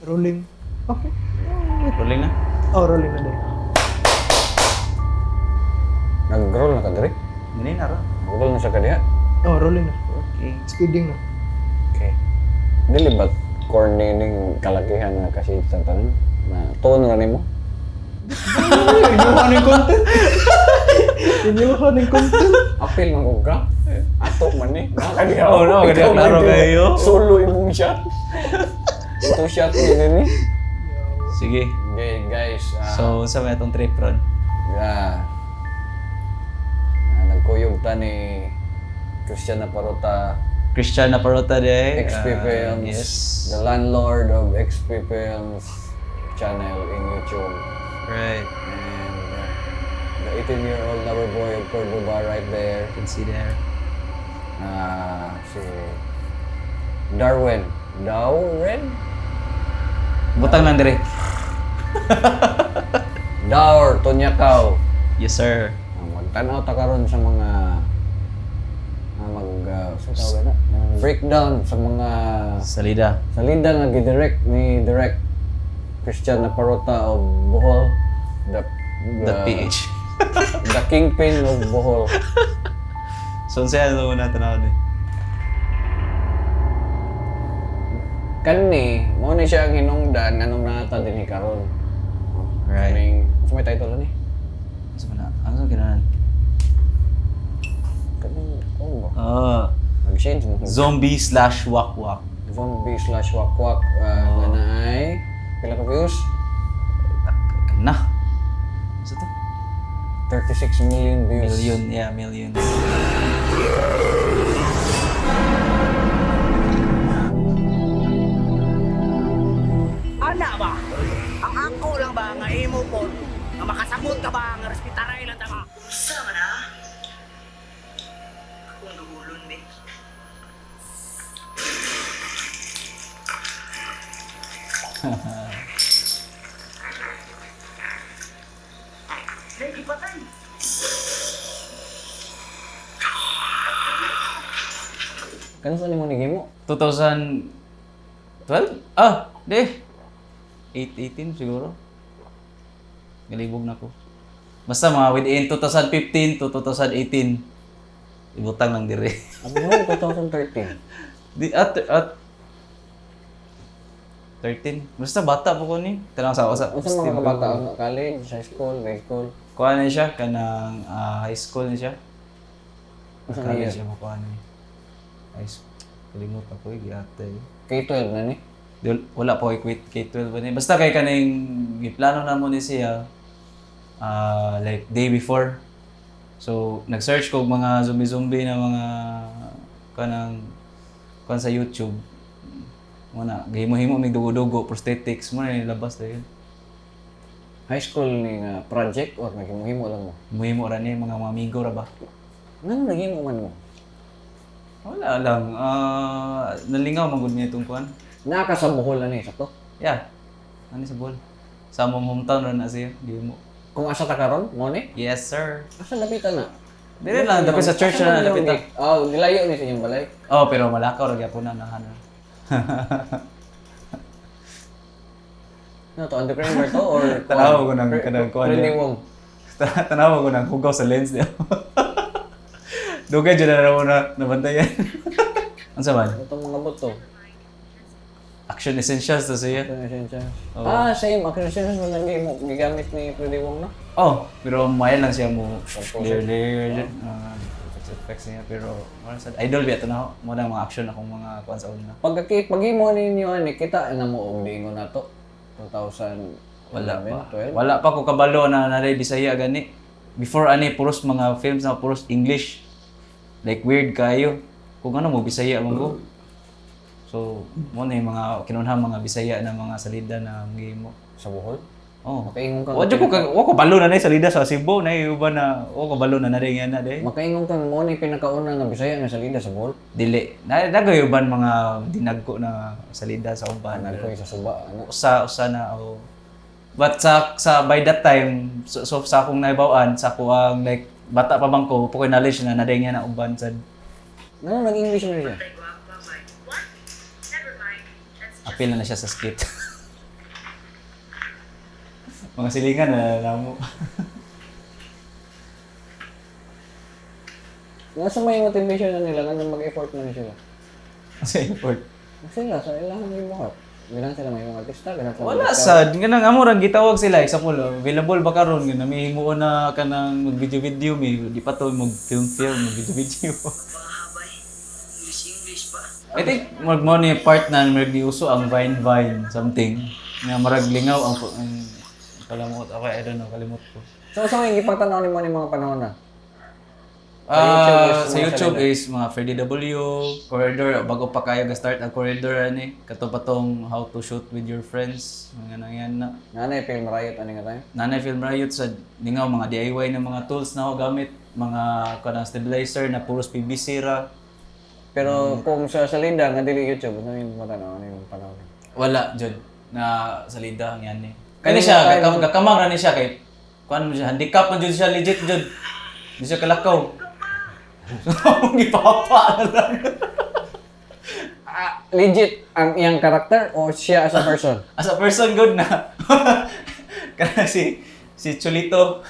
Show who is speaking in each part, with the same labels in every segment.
Speaker 1: Rolling. Okay.
Speaker 2: Rolling na.
Speaker 1: Oh, rolling na din.
Speaker 3: Nag-roll na ka diri?
Speaker 2: Ganun na ra.
Speaker 3: Nag-roll na siya ka diha?
Speaker 1: Oh, rolling na.
Speaker 2: Okay.
Speaker 1: Speeding na.
Speaker 3: Okay. Dili ba corny ning kalakihan nga kasi sa tanan? Na tone ra nimo?
Speaker 1: Inyuhan yung content. Inyuhan yung content.
Speaker 3: Apil man kog ka. Ato man ni. Na ka diha.
Speaker 2: Oh, no, ka diha,
Speaker 3: Ikaw man
Speaker 2: klaro
Speaker 3: diha.
Speaker 2: kayo.
Speaker 3: Solo imong shot. Two shot ni dinhi.
Speaker 2: Sige.
Speaker 3: Okay, guys.
Speaker 2: So, sa may atong trip ron?
Speaker 3: Yeah. Nagkuyog ta ni Christian Naparota,
Speaker 2: Christian Naparota de.
Speaker 3: XP Films,
Speaker 2: Yes.
Speaker 3: the landlord of XP Films channel in YouTube.
Speaker 2: Right.
Speaker 3: And the 18-year-old lover boy of Cordoba right there.
Speaker 2: You can see there.
Speaker 3: Si Darwin. Darwin?
Speaker 2: Butang lang dire.
Speaker 3: Daur Tonyakaw.
Speaker 2: Yes, sir.
Speaker 3: Magtanaw ta karon sa mga mag sa tawag na? Breakdown sa mga
Speaker 2: Salida.
Speaker 3: salida nga gidirect ni direct Christian Naparota of Bohol, the
Speaker 2: The PH.
Speaker 3: The kingpin of Bohol.
Speaker 2: So, unsa ano na tanaw ni?
Speaker 3: Kani mo ni siya ang hinungdan nganong naa ta dinhi karon.
Speaker 2: Right.
Speaker 3: Kaning sa may title ani?
Speaker 2: Unsa man na? Ano sa ginanan?
Speaker 3: Kaning oh ba?
Speaker 2: Ah,
Speaker 3: Nag-change mo.
Speaker 2: zombie/wakwak.
Speaker 3: Zombie/wakwak nga naay pila ka views?
Speaker 2: Na. Unsa to?
Speaker 3: 36 million views.
Speaker 2: Million, yeah, millions.
Speaker 4: Ana ba? Ang ako lang ba nga imo po nga makasabot ka ba nga respetaray lang ta ka? Unsa man ah? Akong dugulon ni. Lagi patay.
Speaker 3: Kanus ni mo ni gimo?
Speaker 2: 2012? Ah, di. 8, 18 siguro. Galibog na ko. Basta mga within 2015 to 2018. Ibutang lang dire.
Speaker 3: Ano mo 2013?
Speaker 2: Di at 13. Basta bata po ko ni. Tanang sa
Speaker 3: Unsa mga kabataan nga college, high school, grade school?
Speaker 2: Kuha na siya kanang high school ni siya.
Speaker 3: Unsa nga
Speaker 2: College
Speaker 3: year?
Speaker 2: siya makuha ni. High school. Kalimot ako eh, giate.
Speaker 3: K-12 na ni.
Speaker 2: Di, wala po kay quit K-12 ba ni. Basta kay kaning giplano na mo ni siya like day before. So nag-search ko og mga zombie-zombie na mga kanang kan sa YouTube. Muna, gihimo-himo mig dugo-dugo prosthetics mo na nilabas dayon.
Speaker 3: High school ni nga project or naghimo-himo lang mo?
Speaker 2: Muhimo ra ni mga mga amigo ra ba?
Speaker 3: Ngano naghimo man mo?
Speaker 2: Wala lang. Nalingaw man gud mi itong kuan.
Speaker 3: Naa ka sa Bohol ani sakto?
Speaker 2: Yeah. Ano sa ball? Sa among hometown ra na siya. Gihimo.
Speaker 3: Kung asa ta karon, mo ni?
Speaker 2: Yes, sir.
Speaker 3: Asa lapitan na?
Speaker 2: Dire lang, dapit sa church
Speaker 3: Asa
Speaker 2: na
Speaker 3: man
Speaker 2: dapit
Speaker 3: yung
Speaker 2: na.
Speaker 3: Oh, nilayo ni sa inyong balay.
Speaker 2: Oh, pero malakaw ra gyapon na nahan.
Speaker 3: Ano to, underground ba to or
Speaker 2: Tanaw ko ng kanang kuan.
Speaker 3: Pwede mong
Speaker 2: Tanaw ko ng hugaw sa lens niya. Dugay jud na mo na nabantayan. Unsa man?
Speaker 3: itong mga buto.
Speaker 2: Action Essentials to siya.
Speaker 3: Action Essentials. Ah, same. Action Essentials man lang mo gigamit ni Freddy Wong, no?
Speaker 2: Oh, pero maya lang siya mo layer layer jud. Effects effects niya pero wala sa idol biya to na mo na mga action akong mga kuan sa una.
Speaker 3: Pag pag-imo ninyo ani kita na mo og diingon na to. 2000
Speaker 2: Wala pa.
Speaker 3: 12?
Speaker 2: Wala pa ko kabalo na naray Bisaya gani. Before ani puros mga films na puros English. Like weird kayo. Kung ano mo Bisaya man ko. So, mo na yung mga kinunha mga Bisaya na mga salida na mo.
Speaker 3: Sa Bohol?
Speaker 2: Oh.
Speaker 3: Makaingon ka.
Speaker 2: Wa jud ko wa ko balo na nay salida sa Cebu na uban na wa ko balo na naray nga na day.
Speaker 3: Makaingon ka mo ni pinakauna nga Bisaya nga salida sa Bohol.
Speaker 2: Dili. Na nagayo uban mga dinagko na salida sa uban.
Speaker 3: Nagkoy sa suba ano.
Speaker 2: Usa usa na o but sa by that time so sa akong naibaw-an sa ako ang like bata pa bang ko po knowledge na naday nga na uban sad.
Speaker 3: Ngano nag-English man siya?
Speaker 2: Apil na na siya sa skit. Mga silingan na namo.
Speaker 3: Nasa may motivation na nila, nga mag-effort man sila.
Speaker 2: Sa effort.
Speaker 3: Sila, sa ilang gibuhat. Ganahan sila may mga artista, ganahan sila.
Speaker 2: Wala sad nga nang amo rang gitawag sila, example, oh, available ba karon nga namihimo na kanang mag video video mi, di pa to mag film film, mag video video. I think mag mo ni part na marag giuso ang Vine Vine something nga marag lingaw ang kalamot ako, I don't know, kalimot ko.
Speaker 3: So, sa may gipagtanaw nimo ni mga panahon na?
Speaker 2: Ah,
Speaker 3: YouTube is
Speaker 2: sa
Speaker 3: mga
Speaker 2: YouTube
Speaker 3: salida.
Speaker 2: is mga Freddy W, Corridor, bago pa kayo ga-start ang Corridor ani, kato pa tong how to shoot with your friends, mga nangyan na.
Speaker 3: Nanay, film riot, ano nga tayo?
Speaker 2: Nanay Film Riot sa lingaw mga DIY na mga tools na ako gamit, mga kanang stabilizer na puros PVC ra.
Speaker 3: Pero kung sa salida, nga dili YouTube, ano yung matanaw, ano yung panahon?
Speaker 2: Wala jud na salida ang yan eh. Kani siya gakamang ra ni siya kay kuan mo siya, handicap man jud siya, legit jud. Di siya kalakaw. So, gipapa na lang.
Speaker 3: Ah, legit ang iyang karakter o siya as a person?
Speaker 2: As a person good na. Kana si si Chulito.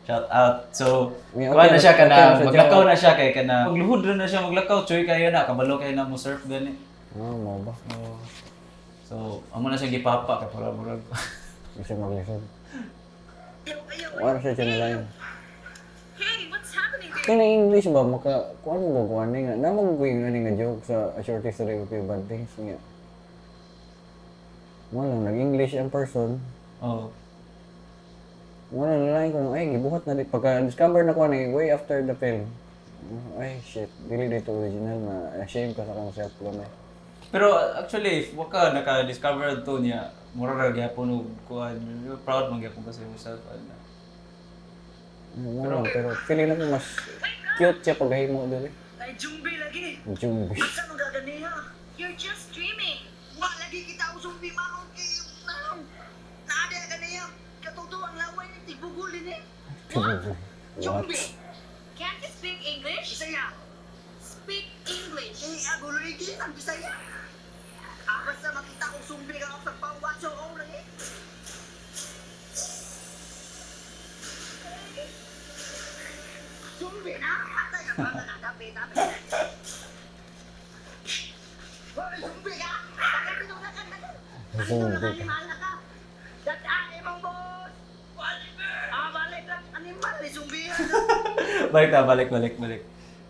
Speaker 2: Shout out. So,
Speaker 3: Yeah,
Speaker 2: kuha
Speaker 3: okay
Speaker 2: na siya
Speaker 3: okay
Speaker 2: kana
Speaker 3: na sa
Speaker 2: maglakaw
Speaker 3: jowa.
Speaker 2: na siya kay kana magluhod ra na siya maglakaw, choy kayo na kabalo kayo na mo surf gani.
Speaker 3: Ah, mo ba?
Speaker 2: Oh. So, amo na siya gipapa kay para murag.
Speaker 3: Gusto maglisod. Wala siya channel line.
Speaker 5: Hey, what's happening there?
Speaker 3: Kaya na English ba, maka, kuan mo ba kuan nga, namang ko yung ano nga joke sa A Short History of Few Bad Things nga. Wala, nag-English ang person.
Speaker 2: Oh.
Speaker 3: Wala na lang kung, ay, gibuhat na di. Pagka-discover na ko ni way after the film. Ay, shit, dili dito original na ashamed ka sa akong self lang eh.
Speaker 2: Pero actually, if wa ka naka-discover to niya, mura ra gyapon og kuan, you're proud man gyapon ka sa yourself ana.
Speaker 3: Pero, pero feeling na ko mas cute siya paghimo dili.
Speaker 4: Ay, zombie lagi.
Speaker 3: Jumbi.
Speaker 4: Sa mga ganiha.
Speaker 5: You're just dreaming.
Speaker 4: Wa lagi kita ang zombie maong kay naong. Naada ganiha. Katuto ang laway ni tibugol ni.
Speaker 3: What?
Speaker 4: Zombie.
Speaker 5: Can't you speak English?
Speaker 4: Bisaya.
Speaker 5: Speak English.
Speaker 4: Eh, agulo lagi ang Bisaya. Ah, basta makita kong zombie ka sa pangwaso o lagi. Zombie na. Patay ang mga katabi tabi. Hoy, zombie ka! Patay na ka na.
Speaker 3: Zombie ka.
Speaker 4: Animal na ka. Dataan imong boss. Ah, balik lang. Animal ni zombie.
Speaker 2: Balik ta, balik, balik, balik.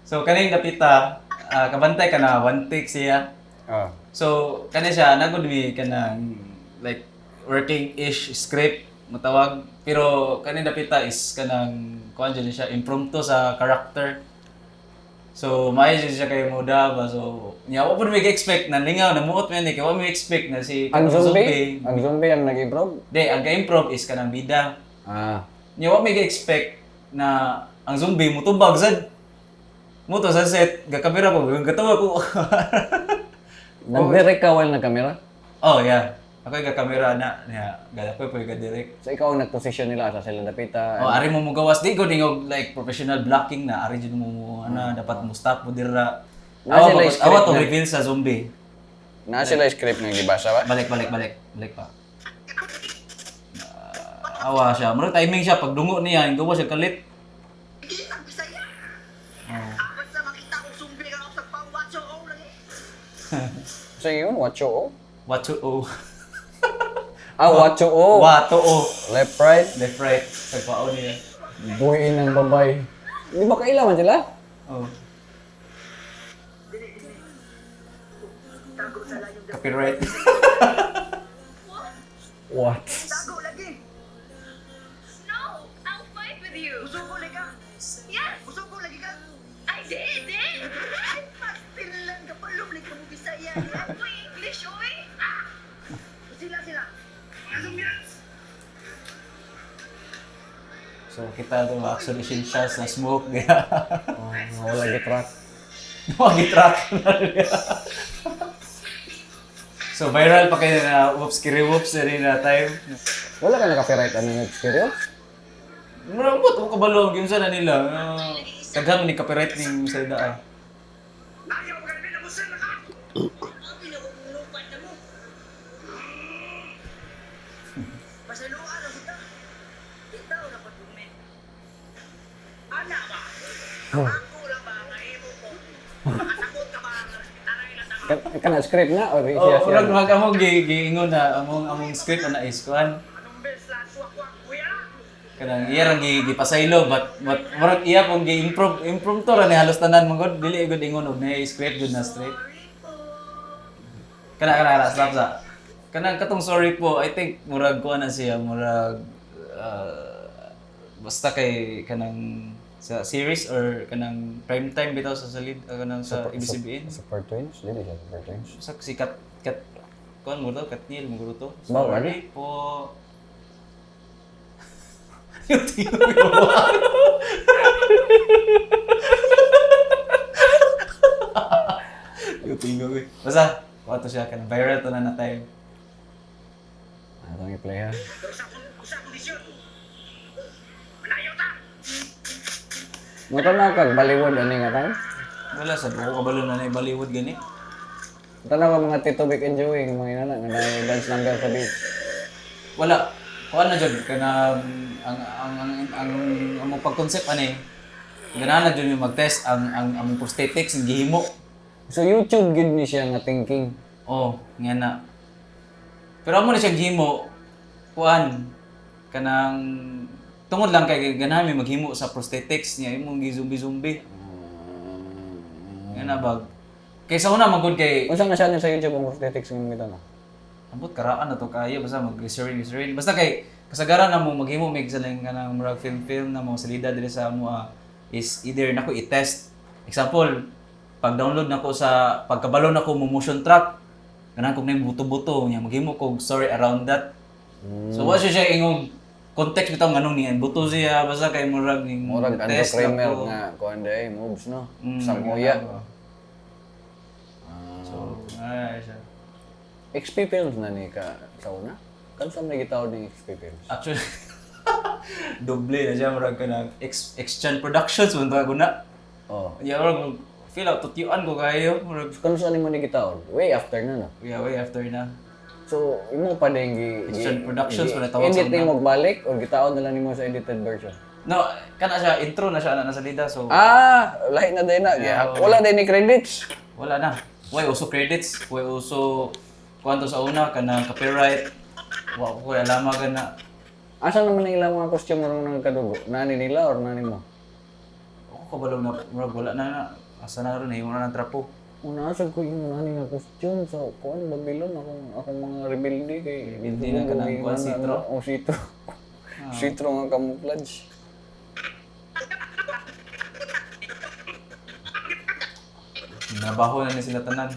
Speaker 2: So kaning dapita, ah, kabantay ka na one take siya.
Speaker 3: Ah.
Speaker 2: So kani siya nagud mi kanang like working-ish script matawag, pero kaning dapita is kanang kuan jud siya, impromptu sa character. So maayo jud siya kay muda ba, so nya wa pud mi expect na lingaw na muot man ni kay wa mi expect na si
Speaker 3: Ang
Speaker 2: kanang
Speaker 3: zombie? Ang zombie ang nag-improv?
Speaker 2: Di, ang ga-improv is kanang bida.
Speaker 3: Ah.
Speaker 2: Nya wa mi expect na ang zombie mutubag sad. Muto sa set, gakamera ko, gatawa ko.
Speaker 3: Nag-direct ka while nag-camera?
Speaker 2: Oh yeah. Ako yung kamera na niya, gaya ko po yung direct.
Speaker 3: So ikaw ang nag-position nila sa sila dapita.
Speaker 2: Oh, ari mo mugawas di ko dingog like professional blocking na ari jud mo mo ana dapat mo stop mo dira.
Speaker 3: Na
Speaker 2: Awa
Speaker 3: sila
Speaker 2: pa
Speaker 3: script
Speaker 2: awa to
Speaker 3: na.
Speaker 2: reveal sa zombie.
Speaker 3: Na sila script nga gibasa ba?
Speaker 2: Balik balik balik balik pa. Ah, awa siya. Murag timing siya pagdungo niya, gawa siya kalit.
Speaker 4: Lagi ang Bisaya.
Speaker 2: Oh.
Speaker 4: Ah, basta makita kong zombie ka sa pangwaso o lagi.
Speaker 3: So yun, wacho o?
Speaker 2: What to o.
Speaker 3: Ah, wacho o.
Speaker 2: What to o.
Speaker 3: Left, right.
Speaker 2: Left right pagpao niya.
Speaker 3: Buhiin ng babay. Di ba kailangan sila?
Speaker 2: Oh. Copyright.
Speaker 3: What?
Speaker 4: Tago lagi.
Speaker 5: No, I'll fight with you.
Speaker 4: Musuko lagi ka.
Speaker 5: Yes,
Speaker 4: Musuko lagi ka.
Speaker 5: I did it.
Speaker 4: Ay, pastil lang ka pa. Lumlik ka mo Bisaya.
Speaker 5: Ako'y English, oy.
Speaker 4: Ah! Sila sila. Mga zombies!
Speaker 2: So kita to actually shots na smoke niya.
Speaker 3: Oh, wala gitrack.
Speaker 2: Magi-track na niya. So viral pa kayo na whoops kiri whoops na rin na time.
Speaker 3: Wala ka na-copyright ano yung experience?
Speaker 2: Mura mo ko kabalo ang sa na nila. Ah, daghang ni copyright ning sa ah.
Speaker 4: Ayaw ka rin na musin na ka! Abi na kung lupat na mo. Pasayloan na kita. Ikaw na pagdumi. Ana ba? Ako lang ba nga imo ko? Makasabot ka ba nga respetaray lang ta?
Speaker 3: Kana script na or
Speaker 2: Oh,
Speaker 3: siya siya?
Speaker 2: murag mag among giingon na among script na is kuan.
Speaker 4: Anong bes la suwak-wak kuya?
Speaker 2: Kanang iya ra gipasaylo, but murag iya pong gi-improve improve to ra ni halos tanan man gud, dili gud ingon og na script jud na straight. Kana stop sa. Kanang katong "sorry po", I think murag kuan na siya, murag basta kay kanang sa series or kanang prime time bitaw sa salid, kanang sa ABS-CBN.
Speaker 3: Super Twins? Dili siya Super Twins.
Speaker 2: Sa si Kat Kat kuan mo to, Katniel mo to.
Speaker 3: Ba,
Speaker 2: "Sorry po." Yung tingin mo. Yung tingin ko eh. Basta, kuha to siya, kanang viral to na na time.
Speaker 3: Atong i-play ha.
Speaker 4: Pero sa kondisyon. Manayaw ta.
Speaker 3: Mo tanaw kag Bollywood ani nga time?
Speaker 2: Wala sa ako kabalo na na Bollywood gani.
Speaker 3: Tanaw ka mga Tito Vic and Joey nga mga inana nga na dance number sa beach.
Speaker 2: Wala. Kuha na jud kanang ang among pag-concept ani. Ganahan na jud mi mag-test ang among prosthetics ang gihimo.
Speaker 3: So YouTube gid ni siya nga thinking.
Speaker 2: Oh, nga na. Pero amo na siya gihimo kuan kanang tungod lang kay ganahan mi maghimo sa prosthetics niya imong gi-zombie-zombie. Nga na bag. Kay sa una magud kay
Speaker 3: Unsa nga channel sa YouTube ang prosthetics nga mga na?
Speaker 2: Ambot karaan na to kaya basta mag-glycerin glycerin. Basta kay kasagaran na mo maghimo mig sa lang kanang murag film film na mo salida diri sa amo is either nako i-test. Example, pag download nako sa pagkabalo nako mo motion track, ganahan kog na buto-buto niya maghimo kog story around that. So wa siya siya ingong context bitaw nganong niya buto siya, basta kay murag ning
Speaker 3: Murag Andrew
Speaker 2: test
Speaker 3: Kramer
Speaker 2: nako.
Speaker 3: nga kuan day moves no.
Speaker 2: Samuya.
Speaker 3: Samuya.
Speaker 2: So, ay siya.
Speaker 3: XP Films na ni ka sa una? Kansa man gitawag ni XP Films?
Speaker 2: Actually, doble na siya, murag ka ng X-Chan Productions, man to na.
Speaker 3: Oh.
Speaker 2: Yeah, murag, feel out, tutiyuan ko kayo. Murag,
Speaker 3: Kansa ni mo ni gitawag? Way after na no.
Speaker 2: yeah, way after na.
Speaker 3: So, imo pa din gi
Speaker 2: Christian Productions, wala tawag sa
Speaker 3: edit
Speaker 2: una.
Speaker 3: nimo balik or gitaon na lang nimo sa edited version.
Speaker 2: No, kana siya, intro na siya na nasa lida, so
Speaker 3: Ah, lahi na din na. Yeah. Wala din ni credits.
Speaker 2: Wala na. Way uso credits, way uso kuanto sa una, kanang copyright. Wa ko alama ka na.
Speaker 3: Asa naman ang ilang mga costume rong nang kadugo? Nani nila or nani mo?
Speaker 2: Ako kabalo na, murag wala na na. Asa na ron, nahimo na ng trapo.
Speaker 3: Una sa ko yung nani nga costume sa kuan Babylon akong akong mga rebelde kay
Speaker 2: Rebelde na kanang kuan, sitro?
Speaker 3: Oh, sitro. Sitro nga camouflage.
Speaker 2: Nabaho na ni sila tanan.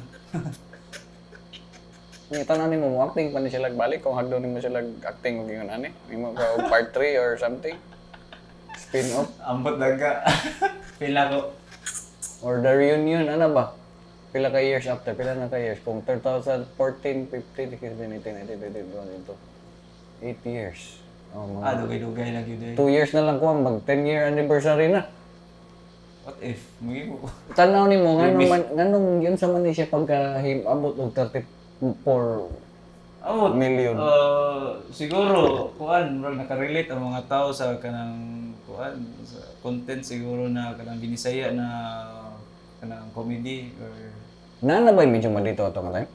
Speaker 3: Ni tanan nimo mo acting pa ni sila balik kung hagdo nimo sila acting og ingon ani. Nimo ka og part 3 or something. Spin off
Speaker 2: Ambot daga. Feel ako.
Speaker 3: or the reunion ana ba? Pila ka years after, pila na ka years? Kung 2014, 15, 16, 17, 18, 19, 20, 22. 8 years. Oh, mga
Speaker 2: Ah, dugay-dugay lang yun eh.
Speaker 3: 2 years na lang ko mag 10 year anniversary na.
Speaker 2: What if? Magiging ko.
Speaker 3: Tanaw nimo nganong man nganong yun sa man ni siya pagka abot og 34
Speaker 2: Oh,
Speaker 3: million.
Speaker 2: Siguro, kuan, murag nakarelate ang mga tao sa kanang kuan, sa content siguro na kanang binisaya na kanang comedy or
Speaker 3: Na na ba medyo madito ato nga time?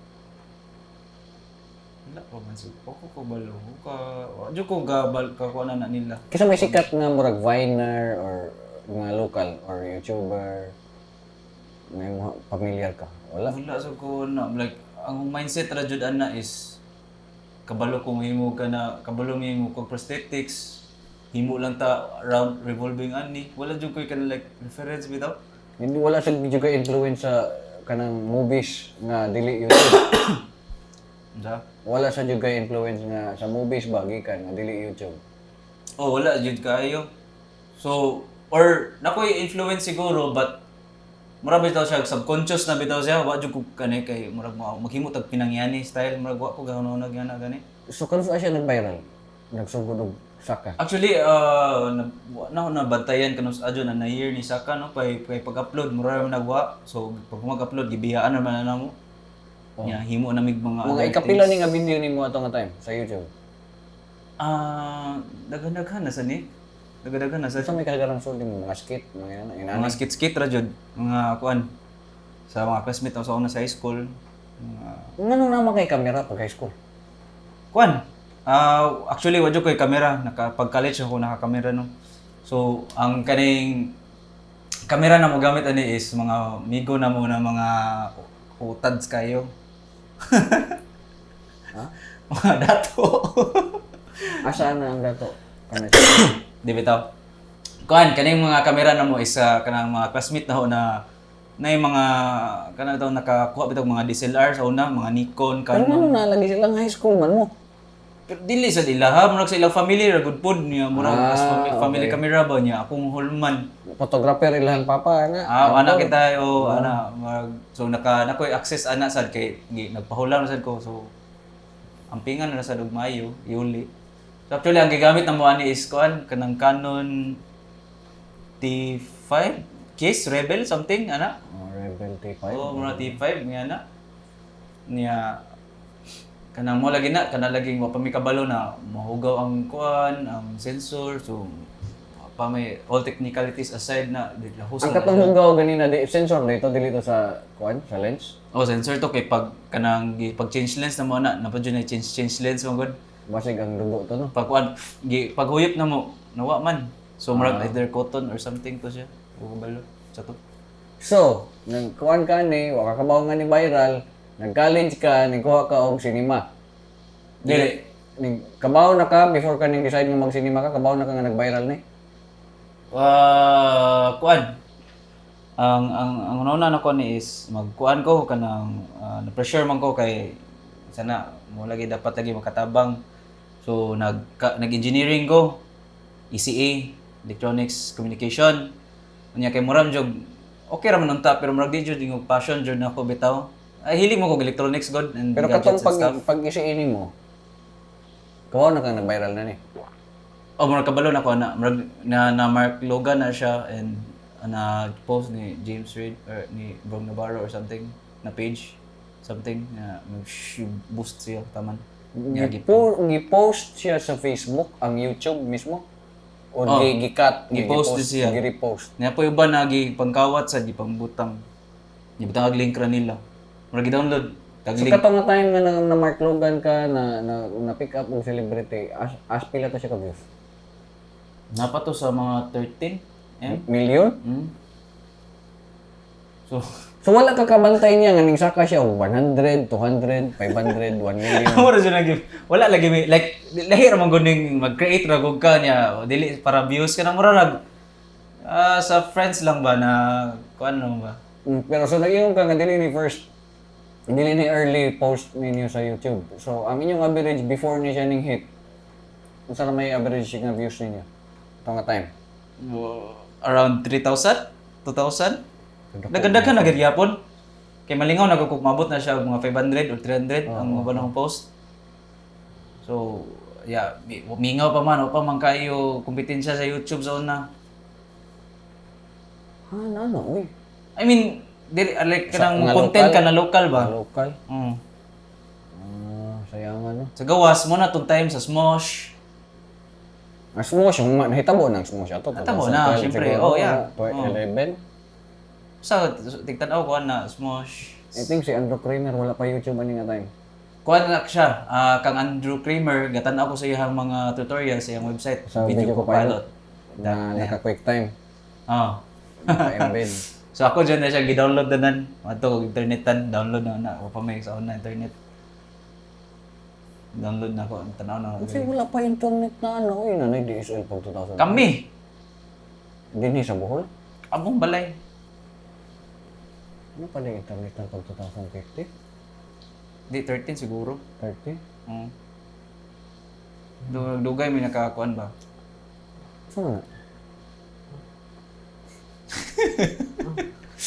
Speaker 2: Wala pa man siguro. Ako ko balo ka. Wa jud ko gabal ka kuan na nila.
Speaker 3: Kisa may sikat nga murag Viner or nga local or YouTuber may mga familiar ka. Wala.
Speaker 2: Wala sa ko na like ang mindset ra jud ana is kabalo ko mahimo ka na kabalo mahimo ko prosthetics, himo lang ta round revolving ani, wala jud koy kana like reference bitaw.
Speaker 3: Hindi wala sa medyo ka influence sa kanang movies nga dili YouTube.
Speaker 2: Da.
Speaker 3: Wala sa jud kay influence nga sa movies ba gikan nga dili YouTube.
Speaker 2: Oh, wala jud kaayo. So or nakoy influence siguro, but mura bitaw siya subconscious na bitaw siya, wa jud ko kani kay murag maghimo tag pinangyani style, murag wa ko gahunahunag yana gani.
Speaker 3: So kanus siya nag-viral? Nagsugod og saka.
Speaker 2: Actually, na, wa na ako nabantayan kanus adyo na na year ni Saka no kay kay pag-upload mura man nagwa. So pag mag-upload gibiyaan naman na namo. Nya himo na mig mga
Speaker 3: Mga
Speaker 2: other
Speaker 3: ikapila
Speaker 2: things.
Speaker 3: ni nga video nimo ato nga time sa YouTube.
Speaker 2: Ah, daghan-daghan na sa ni. Daghan-daghan na sa
Speaker 3: Sa may kasagaran sulti mo, mga skit, mga inana, inana.
Speaker 2: Mga skit-skit ra jud, mga kuan sa mga classmate ako sa una sa high school. Mga
Speaker 3: Ngano naman kay kamera pag high school?
Speaker 2: kuan. Ah, actually wa jud ko'y kamera, naka pag college ako nakakamera no. So, ang kaning kamera na mo gamit ani is mga migo na mo na mga utads kayo.
Speaker 3: Ha?
Speaker 2: Mga dato.
Speaker 3: Asa na ang dato? Kana
Speaker 2: Di bitaw. Kuan kaning mga kamera na mo is kanang mga classmate na ho na na yung mga kanang daw nakakuha bitaw mga DSLR sa una, mga Nikon,
Speaker 3: Pero
Speaker 2: Canon.
Speaker 3: ngano na lagi silang high school man mo?
Speaker 2: Pero dili sa ila ha, murag sa ilang family ra good pod niya, murag as family camera ba niya akong hulman.
Speaker 3: Photographer ilang papa ana.
Speaker 2: Ah, ana kita o ana murag so naka nakoy access ana sad kay nagpahulam na sad ko, so ampingan na sad og Mayo, Yuli. So actually ang gigamit na mo ani is kuan kanang Canon T5 Kiss Rebel something ana.
Speaker 3: Oh, Rebel T5.
Speaker 2: Oo, mga T5 niya na. Niya kanang mo lagi na kana laging wa pa mi kabalo na mahugaw ang kuan, ang sensor, so wa pa may all technicalities aside na di lahos
Speaker 3: Ang
Speaker 2: na
Speaker 3: katong
Speaker 2: siya.
Speaker 3: hugaw ganina di sensor dito dili to sa kuan, sa lens.
Speaker 2: Oh, sensor to kay pag kanang pag change lens na mo na napa jud na change change lens mo gud.
Speaker 3: Basig ang dugo to no.
Speaker 2: Pag kuan gi paghuyop na mo nawa man. So murag either cotton or something to siya. O kabalo sa to.
Speaker 3: So, nagkuan ka ni, wa ka kabaw nga ni viral, nag-college ka, nagkuha ka og sinema.
Speaker 2: Dili.
Speaker 3: Nig kabaw na ka before ka ning decide nga magsinema ka, kabaw na ka nga nag-viral ni.
Speaker 2: Kuan. Ang una na ko ni is magkuan ko kanang na pressure man ko kay sana mo lagi dapat lagi makatabang. So nag-engineering ko ECA, Electronics Communication. Unya kay muram jog okay ra man unta pero murag di jud yung passion jud nako bitaw. Ay hilig mo kog electronics god and
Speaker 3: Pero katong
Speaker 2: gadgets and
Speaker 3: pag
Speaker 2: stuff.
Speaker 3: pag isiini mo, kabaw na ka nag-viral na ni.
Speaker 2: Oh, murag kabalo na ko na murag na Mark Logan na siya and na post ni James Reid or ni Bong Navarro or something na page something na boost siya taman. Nga
Speaker 3: Gipost siya sa Facebook, ang YouTube mismo. O
Speaker 2: Oh,
Speaker 3: gi gi-cut,
Speaker 2: gipost din siya.
Speaker 3: Gi-repost.
Speaker 2: Niya po iba na gipangkawat sa gipangbutang. Gibutang og link ra nila. Murag gi-download tag
Speaker 3: So
Speaker 2: link.
Speaker 3: katong nga time nga na Mark Logan ka na pick up og celebrity, as pila to siya ka views?
Speaker 2: Napa to sa mga 13 M.
Speaker 3: Million?
Speaker 2: So
Speaker 3: So wala ka kabantay niya nga ning saka siya og 100, 200, 500, 1 million.
Speaker 2: Mura siya nag wala lagi may like lahi ra man gud ning mag-create ra gud ka niya o dili para views ka na mura rag sa friends lang ba na kuan ano ba.
Speaker 3: Pero so nag-ingon ka nga dili ni first dili ni early post ninyo sa YouTube. So ang inyong average before ni siya ning hit, unsa na may average nga views ninyo? Ito nga time.
Speaker 2: Around 3,000, 2,000. Daghan-daghan na gid gyapon kay malingaw na kung mabot na siya og mga 500 or 300 ang mga banong post. So yeah, mingaw pa man o pa man kayo kompetensya sa YouTube sa una.
Speaker 3: Ha, na ano, uy.
Speaker 2: I mean dili like kanang
Speaker 3: mga
Speaker 2: content
Speaker 3: local?
Speaker 2: ka na local ba.
Speaker 3: Mga local. Ah, sayang ano.
Speaker 2: Sa gawas mo na tong time sa Smosh.
Speaker 3: Ang Smosh, yung mga nahitabo ng Smosh ato.
Speaker 2: Nahitabo na,
Speaker 3: 2012
Speaker 2: syempre.
Speaker 3: siguro,
Speaker 2: Oh, yeah.
Speaker 3: 2011.
Speaker 2: Sa tigtan-aw kuan na Smosh.
Speaker 3: I think si Andrew Kramer wala pa YouTube ani nga time.
Speaker 2: Kuan na siya, kang Andrew Kramer gatan-aw ko sa iyang mga tutorials sa iyang website,
Speaker 3: Sa
Speaker 2: Video
Speaker 3: Video
Speaker 2: Copilot.
Speaker 3: Na naka quick time,
Speaker 2: Oh.
Speaker 3: naka-embed.
Speaker 2: So ako dyan na siya gi-download na nan. Adto kog internetan, download na na. Wa pa may sa una internet. Download na ko, tanaw na.
Speaker 3: Kasi wala pa internet na ano, uy, nanay DSL pag 2000.
Speaker 2: Kami,
Speaker 3: Dinhi sa Bohol?
Speaker 2: among balay.
Speaker 3: Ano pala yung internet na pag 2050?
Speaker 2: Di 13 siguro.
Speaker 3: 30?
Speaker 2: Oo. Dugay may nakakuan ba?
Speaker 3: Saan na?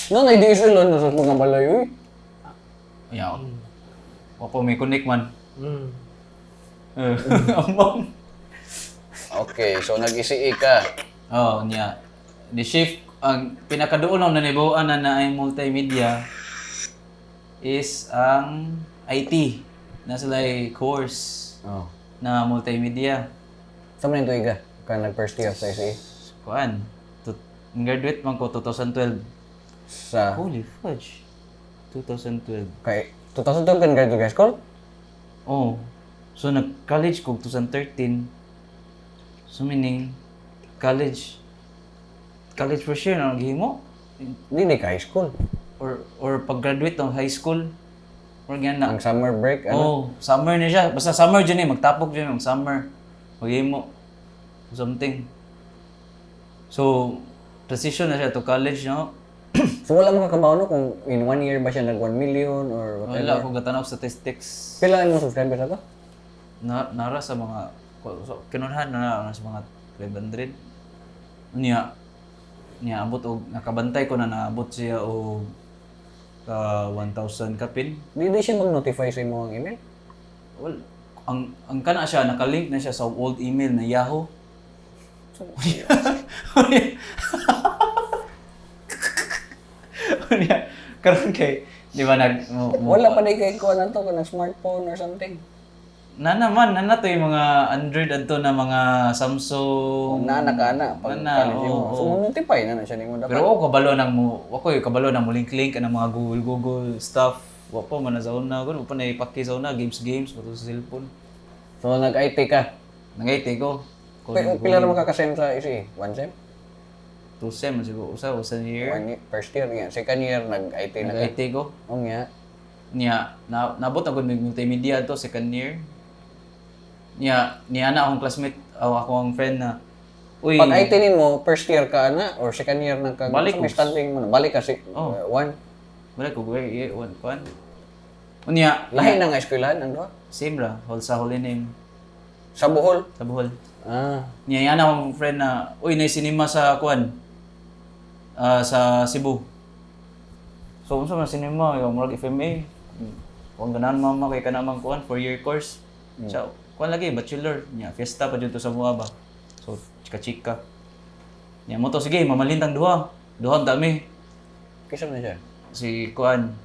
Speaker 3: No, nay DSL ano sa mga balay, uy.
Speaker 2: Yeah. Wa pa may connect man. Among.
Speaker 3: Okay, so nag-ICE ka.
Speaker 2: Oh, niya. The shift ang pinakaduol na nanibuan na na ay multimedia is ang IT. Nasa lay course
Speaker 3: Oh.
Speaker 2: na multimedia.
Speaker 3: Sa man tuiga ka nag first year sa SE?
Speaker 2: Kuan. Graduate man ko 2012.
Speaker 3: Sa
Speaker 2: Holy fudge. 2012.
Speaker 3: kay 2012 ka graduate high school?
Speaker 2: Oh. So nag-college ko 2013. So meaning college college first year na naghimo
Speaker 3: Hindi ka high school.
Speaker 2: or pag-graduate ng high school or yan na.
Speaker 3: Ang summer break ano?
Speaker 2: Oh, summer na siya. Basta summer dyan eh, magtapok dyan mag summer. Maghimo something. So transition na siya to college, no?
Speaker 3: So wala mo kakabaw no kung in one year ba siya nag 1 million or whatever.
Speaker 2: Wala ako gatanaw statistics.
Speaker 3: Pila ang subscribers ato?
Speaker 2: Na, nara sa mga so, kinunhan na na sa mga 500. Niya niya abot og nakabantay ko na naabot siya og 1,000 kapin.
Speaker 3: Di siya mag-notify sa imong email?
Speaker 2: Well, ang kana siya nakalink na siya sa old email na Yahoo. Unya, karon kay di ba nag mo, mo,
Speaker 3: Wala pa di kay kuan ato kanang smartphone or something.
Speaker 2: Na naman, na na to yung mga Android adto na mga Samsung.
Speaker 3: Na na ka na pag
Speaker 2: Na,
Speaker 3: college mo.
Speaker 2: oo,
Speaker 3: So notify na na siya nimo dapat.
Speaker 2: Pero ako kabalo nang mo, ako yung kabalo nang mo link link ang mga Google Google stuff. Wa pa man na sa una, wa pa na ipaki sa una games games pa to sa cellphone.
Speaker 3: So nag-IT ka.
Speaker 2: Nangay ko.
Speaker 3: Pero pila ra ka sem sa SE? One sem?
Speaker 2: Two sem siguro usa usa year.
Speaker 3: One year, first year nga. Second year nag-IT na ka.
Speaker 2: Nag-IT ko.
Speaker 3: Oh nga.
Speaker 2: Niya na nabot ako mig multimedia to second year. Niya niya na akong classmate o ako ang friend na uy
Speaker 3: Pag IT nimo, first year ka na or second year na ka.
Speaker 2: Balik
Speaker 3: Sa may
Speaker 2: ko.
Speaker 3: standing mo na. Balik kasi
Speaker 2: Oh.
Speaker 3: one.
Speaker 2: Wala ko where one kwan. Unya,
Speaker 3: Lahi na nga eskwelahan ang duha.
Speaker 2: same ra, hol sa holy name
Speaker 3: Sa Bohol.
Speaker 2: sa Bohol.
Speaker 3: Ah.
Speaker 2: Niya yan akong friend na, uy, na sinima sa kuan. Ah, sa Cebu. So, unsa man sinima, yung murag FMA. Kung ganahan mama kay kanamang kuan, 4-year course. So, kuan lagi bachelor niya, fiesta pa dito sa Buaba. So, chika-chika. Niya mo to sige, mamalintang duha. Duha ang dami.
Speaker 3: Kisa man siya.
Speaker 2: Si kuan.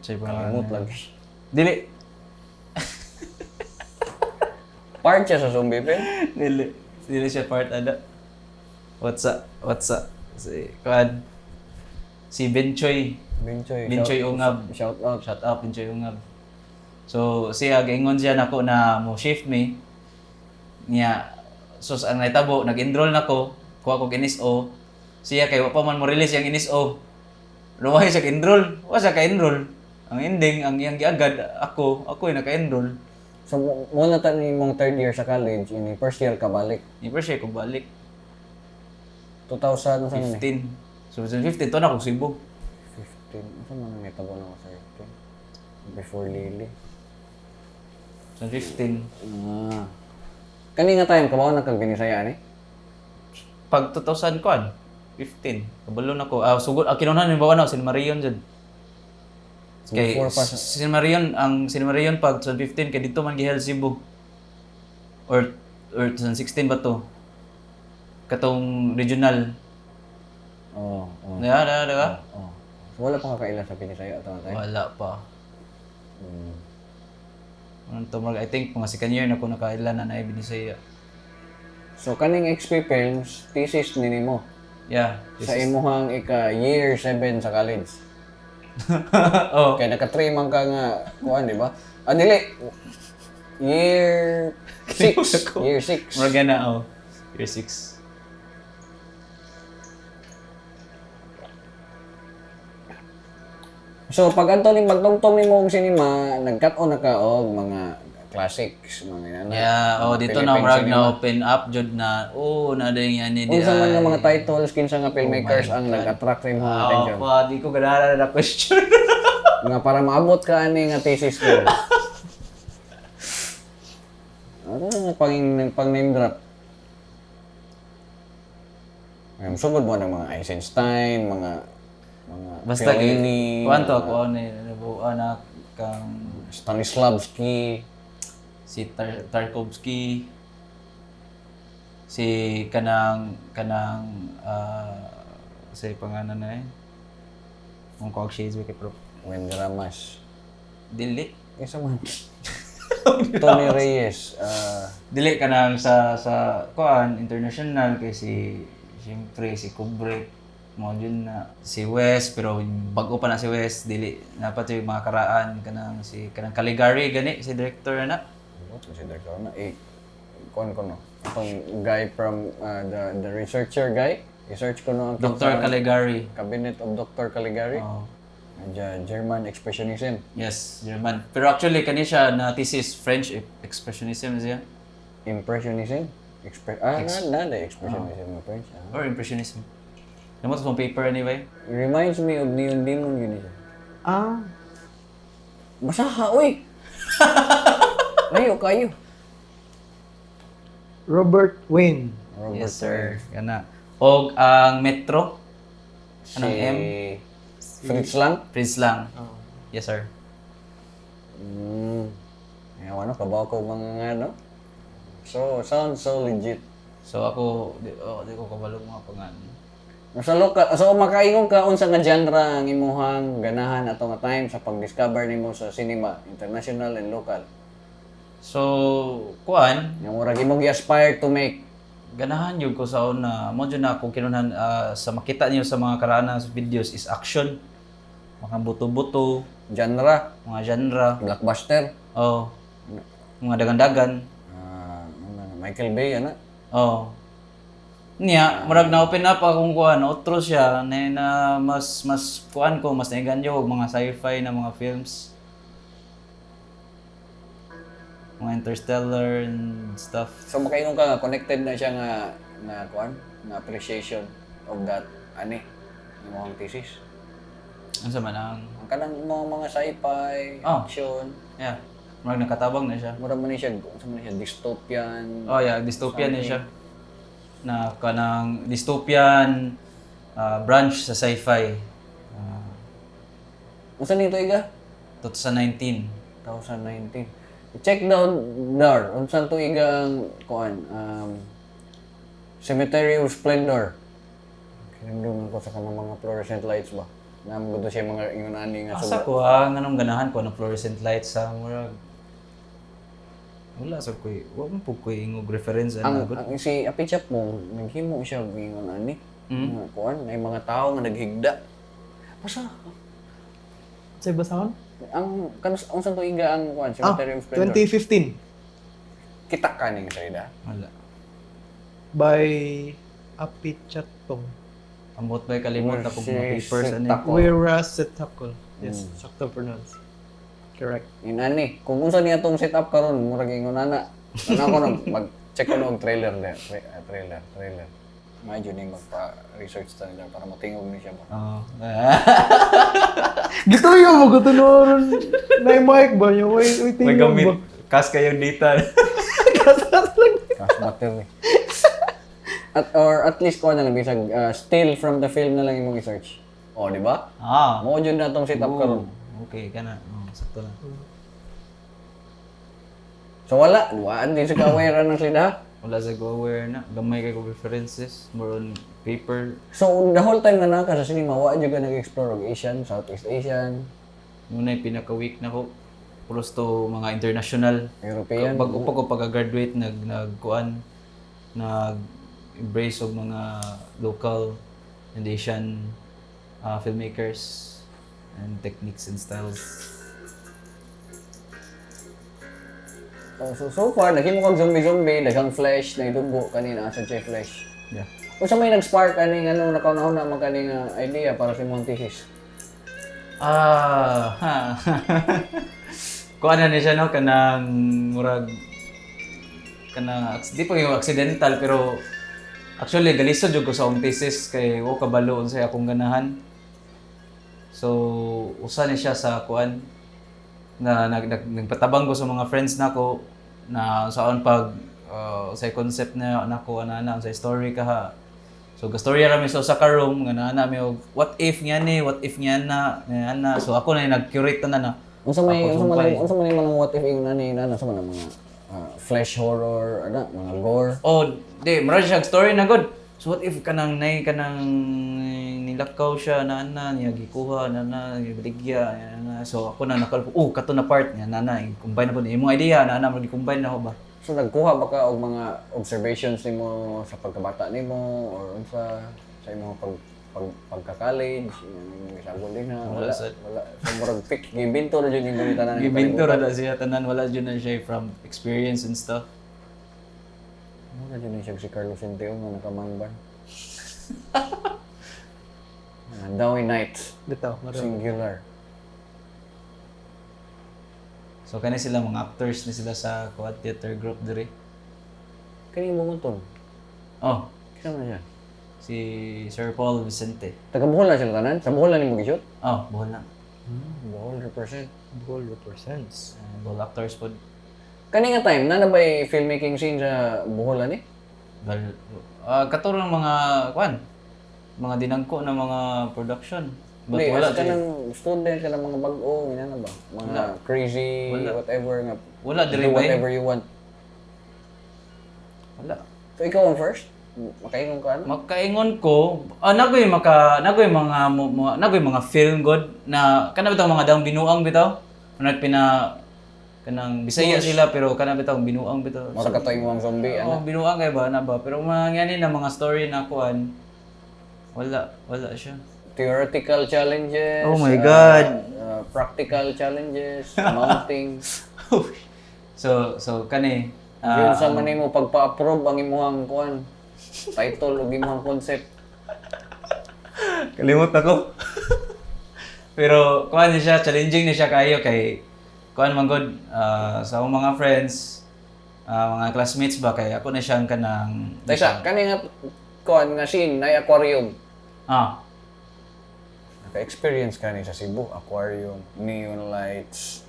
Speaker 2: Say pa.
Speaker 3: Kalimut lagi.
Speaker 2: Dili.
Speaker 3: Part siya sa zombie film.
Speaker 2: Dili. Dili siya part ada. What's up? What's up? Si kuan. Si Benchoy.
Speaker 3: Benchoy.
Speaker 2: Benchoy Ungab.
Speaker 3: Shout out.
Speaker 2: Shout out Benchoy Ungab. So siya gaingon siya nako na mo shift me. Niya so ang nahitabo nag-enroll nako, kuha ko NSO. Siya kay wa pa man mo release yang NSO. Luway siya enroll, wa siya ka-enroll. Ang ending ang iyang giagad ako, ako yung naka-enroll.
Speaker 3: So muna ta ni mong third year sa college, ini first year ka balik.
Speaker 2: Ni first year ko balik
Speaker 3: 2000 sa ni?
Speaker 2: 15. So 2015 to na ko Cebu.
Speaker 3: 15. Ano man ang nitabo na ako sa 15? Before Lily.
Speaker 2: 2015.
Speaker 3: Ah. Kani nga time kabaw na kag binisaya ni?
Speaker 2: Pag 2000 kuan, 15. Kabalo na ko. Ah, sugod ah, kinunan ni bawa na si Marion jud. Kay
Speaker 3: Before pa
Speaker 2: si Marion ang si Marion pag 2015 kay dito man giheld Cebu. Or 2016 ba to? Katong regional.
Speaker 3: Oo. Oh, oh,
Speaker 2: Diba, diba, diba?
Speaker 3: oh. So, wala pa kakailan sa binisaya ato na time.
Speaker 2: Wala pa.
Speaker 3: Mm.
Speaker 2: Ano to, I think mga second year na ko nakailan na na Binisaya.
Speaker 3: So kaning XP Films thesis ni nimo
Speaker 2: Yeah.
Speaker 3: sa imuhang ika year 7 sa college.
Speaker 2: Oh.
Speaker 3: Kay naka 3 man ka nga kuan di ba? Ah dili. Year 6. Year 6.
Speaker 2: Murag na oh. Year 6.
Speaker 3: So pag adto ni magtungtong nimo og cinema, nagkat-on na ka og mga classics, mga inana.
Speaker 2: Yeah, oh
Speaker 3: Mga
Speaker 2: dito na
Speaker 3: Philippine
Speaker 2: murag
Speaker 3: cinema.
Speaker 2: na open up jud na oh na din yan ni di.
Speaker 3: Unsa man nga mga titles kinsa nga filmmakers ang nag-attract sa imong attention?
Speaker 2: Oh, pa, di ko ganahan na question.
Speaker 3: Nga para maabot ka ani nga thesis mo. Ano nga pang name drop? Ay, sugod mo ng mga Eisenstein, mga mga
Speaker 2: Basta kay
Speaker 3: Fellini,
Speaker 2: kuan to ako ni nabuo na kang
Speaker 3: Stanislavski,
Speaker 2: si Tarkovsky si kanang kanang sa pangalan na eh. Kung kog shades kay pro.
Speaker 3: Wendy Ramas.
Speaker 2: Dili.
Speaker 3: Isa man. Tony Reyes. Ah,
Speaker 2: Dili ka nang sa kuan international kay si, siyempre si Kubrick mo yun na si Wes, pero bago pa na si Wes, dili dapat yung mga karaan kanang si kanang Caligari gani si director na.
Speaker 3: What consider ko na? Eh, kuan ko no. Atong guy from the researcher guy. I-search ko no ang
Speaker 2: Dr. Caligari.
Speaker 3: Cabinet of Dr. Caligari.
Speaker 2: Oh.
Speaker 3: German Expressionism.
Speaker 2: Yes, German. Pero actually kani siya na thesis French expressionism siya.
Speaker 3: Impressionism? Na, na, Expressionism na French. Ah.
Speaker 2: Or impressionism. Namo sa paper anyway.
Speaker 3: It reminds me of Neon Demon yun siya.
Speaker 1: Ah,
Speaker 3: Basaha, uy! Layo kayo.
Speaker 1: Robert Wayne.
Speaker 3: Robert.
Speaker 2: Yes, sir. Kana. Og ang Metro.
Speaker 3: Si
Speaker 2: Anong M?
Speaker 3: Fritz Lang?
Speaker 2: Prince Lang. Yes, sir.
Speaker 3: Ewan ano, kabaw ko mga ano. So, sounds so legit.
Speaker 2: So ako, di, oh, di ko kabalo mga pangalan.
Speaker 3: Sa local, so makaingon ka unsa nga genre ang imuhang ganahan ato nga time sa pag-discover nimo sa cinema, international and local?
Speaker 2: So, kuan,
Speaker 3: Yung murag imong gi-aspire to make.
Speaker 2: Ganahan yun ko sa una. Mo dyan na akong kinunhan sa makita niyo sa mga karaan sa videos is action. Mga buto-buto,
Speaker 3: Genre,
Speaker 2: mga genre.
Speaker 3: Blockbuster,
Speaker 2: Oh. Mga dagan-dagan.
Speaker 3: Ano na, Michael Bay ana.
Speaker 2: Oh. Niya, murag na open up akong kuan, otro siya na, na mas mas kuan ko, mas naiganyo og mga sci-fi na mga films. Mga Interstellar and stuff.
Speaker 3: So makaingon ka nga connected na siya nga nga kuan, nga appreciation of that ani imong thesis.
Speaker 2: Ano sa man ang
Speaker 3: Ang kanang imong mga sci-fi, action,
Speaker 2: yeah, murag nakatabang na siya.
Speaker 3: mura man ni siya, unsa man ni siya, dystopian.
Speaker 2: Oh yeah, dystopian na siya. Na kanang dystopian branch sa sci-fi.
Speaker 3: Unsa nito iga?
Speaker 2: 2019.
Speaker 3: 2019. Check down dar unsa to iga ang kuan, Cemetery of Splendor. Kinamdum ko sa kanang mga fluorescent lights ba. Namo gud siya mga ingon ani nga
Speaker 2: Asa ko ha, nganong ganahan ko ng fluorescent lights sa murag wala sa koy, wa man pud koy ingog reference ana
Speaker 3: ang,
Speaker 2: gud.
Speaker 3: ang si Apichap mo naghimo siya og ingon ani. Nga kuan ay mga tao nga naghigda. Basta
Speaker 1: Sa basahon?
Speaker 3: Ang kanus unsa to iga ang kuan,
Speaker 1: Ah,
Speaker 3: Cemetery of Splendor?
Speaker 1: 2015
Speaker 3: Kita kaning sa ida.
Speaker 2: Wala.
Speaker 1: By Apichatpong.
Speaker 2: Ambot bay kalimot na pug mga papers ani.
Speaker 3: Tako.
Speaker 1: Whereas Setakol. Yes, sakto pronounce. Correct.
Speaker 3: Inani, kung unsa niya tong setup karon murag ingon ana. Ana ko nag mag-check ko og trailer there, trailer, trailer. Medyo ning magpa-research ta nila para matingog ni siya ba.
Speaker 2: Oh.
Speaker 1: Gituyo mo ko tunoron na yung mic ba niyo? Wait, wait,
Speaker 2: May
Speaker 1: tingog
Speaker 2: gamit
Speaker 1: ba?
Speaker 2: kas kayong data.
Speaker 1: Kasas lang.
Speaker 3: Cash battery. At or at least ko na lang bisag still from the film na lang imong i-search. Oh, di ba?
Speaker 2: Ah.
Speaker 3: Mo jud na tong setup karon.
Speaker 2: Okay kana. Oh, sakto na.
Speaker 3: So wala, waan din sa ka-aware ng sila.
Speaker 2: Wala sa go aware na. Gamay kay ko references, more on paper.
Speaker 3: So the whole time nga naa ka sa cinema, wa jud ka nag-explore og Asian, Southeast Asian,
Speaker 2: Muna yung pinaka-weak na ko. Puros to mga international.
Speaker 3: European.
Speaker 2: Bago pa ko pag-graduate, nag nagkuan, nag embrace og mga local and Asian filmmakers and techniques and styles.
Speaker 3: Oh, so far, naghimo kag zombie-zombie, daghang flesh, na idugo kanina sa J flesh.
Speaker 2: Yeah.
Speaker 3: Unsa may nag-spark aning ano nakaunahon na man kaning idea para sa imong thesis?
Speaker 2: Ah, ha. Kuan na ni siya no kanang murag kanang di pa yung accidental, pero actually galisod jud ko sa akong thesis kay wa kabalo unsay akong ganahan. So usa ni siya sa kuan na nagpatabang ko sa mga friends nako na saon pag sa concept na nako ana ana sa story ka ha. So gastorya ra mi sa usa ka room nga naa na mi og what if nga ni, what if nga na, nga na. So ako na yung nag-curate na na.
Speaker 3: Unsa
Speaker 2: Ako
Speaker 3: may
Speaker 2: sumpay.
Speaker 3: unsa man imong what if ingon ani na sa man ang mga flesh horror ana, mga gore?
Speaker 2: Oh, di mura siya story na good. So what if kanang nay kanang ni Nilakaw siya na na niya gikuha na na niya baligya na na. So ako na nakal, oh, kato na part niya na na combine na po ni imong idea na na combine na ako ba.
Speaker 3: So nagkuha ba ka og mga observations nimo sa pagkabata nimo or unsa sa imong pagka-college, imong gisagol din ha? Wala, wala. So murag pick gibinto ra jud nimo ni tanan.
Speaker 2: Gibinto ra na siya tanan, wala jud na siya from experience and stuff.
Speaker 3: Mura jud ni siya si Carlos Centeo nga nakamanban. Mandawi Nights,
Speaker 1: Bitaw, mara.
Speaker 3: singular.
Speaker 2: So kani sila mga actors ni sila sa Quad Theater Group diri.
Speaker 3: Kani mo ton.
Speaker 2: Oh,
Speaker 3: Kinsa man siya?
Speaker 2: si Sir Paul Vicente.
Speaker 3: Taga Bohol na sila tanan? Sa Bohol na nimo gishoot?
Speaker 2: Oh, Bohol lang.
Speaker 3: Bohol represent.
Speaker 1: Bohol represents.
Speaker 2: Bohol actors pod.
Speaker 3: Kani nga time na na ba'y filmmaking scene sa Bohol ani?
Speaker 2: Well, katurang mga kwan, mga dinangko na mga production. But
Speaker 3: Hindi,
Speaker 2: wala
Speaker 3: as ka
Speaker 2: diri.
Speaker 3: ng student ka ng mga bag-o, ina na ba? Mga crazy, whatever nga.
Speaker 2: Wala diri
Speaker 3: Do
Speaker 2: ba?
Speaker 3: whatever you want.
Speaker 2: Wala.
Speaker 3: So ikaw ang first? Makaingon ka ano?
Speaker 2: Makaingon ko, nagoy maka nagoy mga nagoy mga film god na kana bitaw mga daong binuang bitaw. Nagpina kanang Bisaya sila pero kana bitaw binuang bitaw.
Speaker 3: Mura ka to imong zombie, ano?
Speaker 2: Oh, binuang kay ba na ba? Pero mga ngani na mga story na kuan, wala wala siya.
Speaker 3: Theoretical challenges.
Speaker 2: Oh my God.
Speaker 3: Practical challenges, mounting.
Speaker 2: So kani
Speaker 3: Yun sa man nimo pagpa-approve ang imuhang kuan, title ug imuhang concept.
Speaker 2: Kalimot ako. Pero kuan ni siya, challenging ni siya kayo kay kuan man god, sa akong mga friends, mga classmates ba kay ako na siyang kanang
Speaker 3: Taysa, kani nga kuan nga scene na aquarium. Naka-experience ka ni sa Cebu, aquarium, neon lights.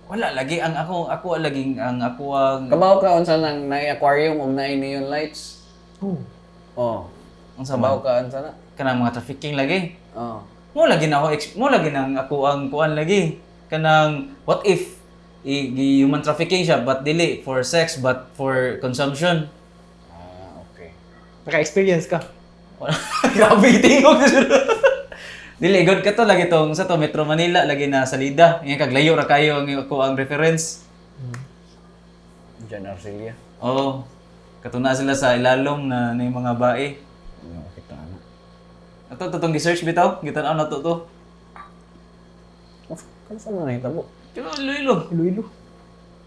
Speaker 2: Wala lagi ang ako ako laging ang ako ang
Speaker 3: Kabaw ka unsa nang naay aquarium ug naay neon lights?
Speaker 1: Oh.
Speaker 3: Oh.
Speaker 2: ang sama
Speaker 3: Kabaw ka unsa na?
Speaker 2: kanang mga trafficking lagi.
Speaker 3: Oh.
Speaker 2: Mo lagi na ako mo lagi nang ako ang kuan lagi kanang what if human trafficking siya but dili for sex but for consumption.
Speaker 3: Ah, okay.
Speaker 1: Naka-experience ka.
Speaker 2: Wala. Grabe tingog na siya. Dili god ka to lagi tong sa to Metro Manila lagi na salida. Ngayon kaglayo ra kayo ang ako ang reference.
Speaker 3: Jan Arcilia.
Speaker 2: Oh. Katuna sila sa ilalom na na yung mga bae.
Speaker 3: Ano kita na.
Speaker 2: Ato to tong gi-search bitaw, gitan-aw na to to.
Speaker 3: Of, kansa man nahitabo?
Speaker 2: Pero Iloilo.
Speaker 1: Iloilo.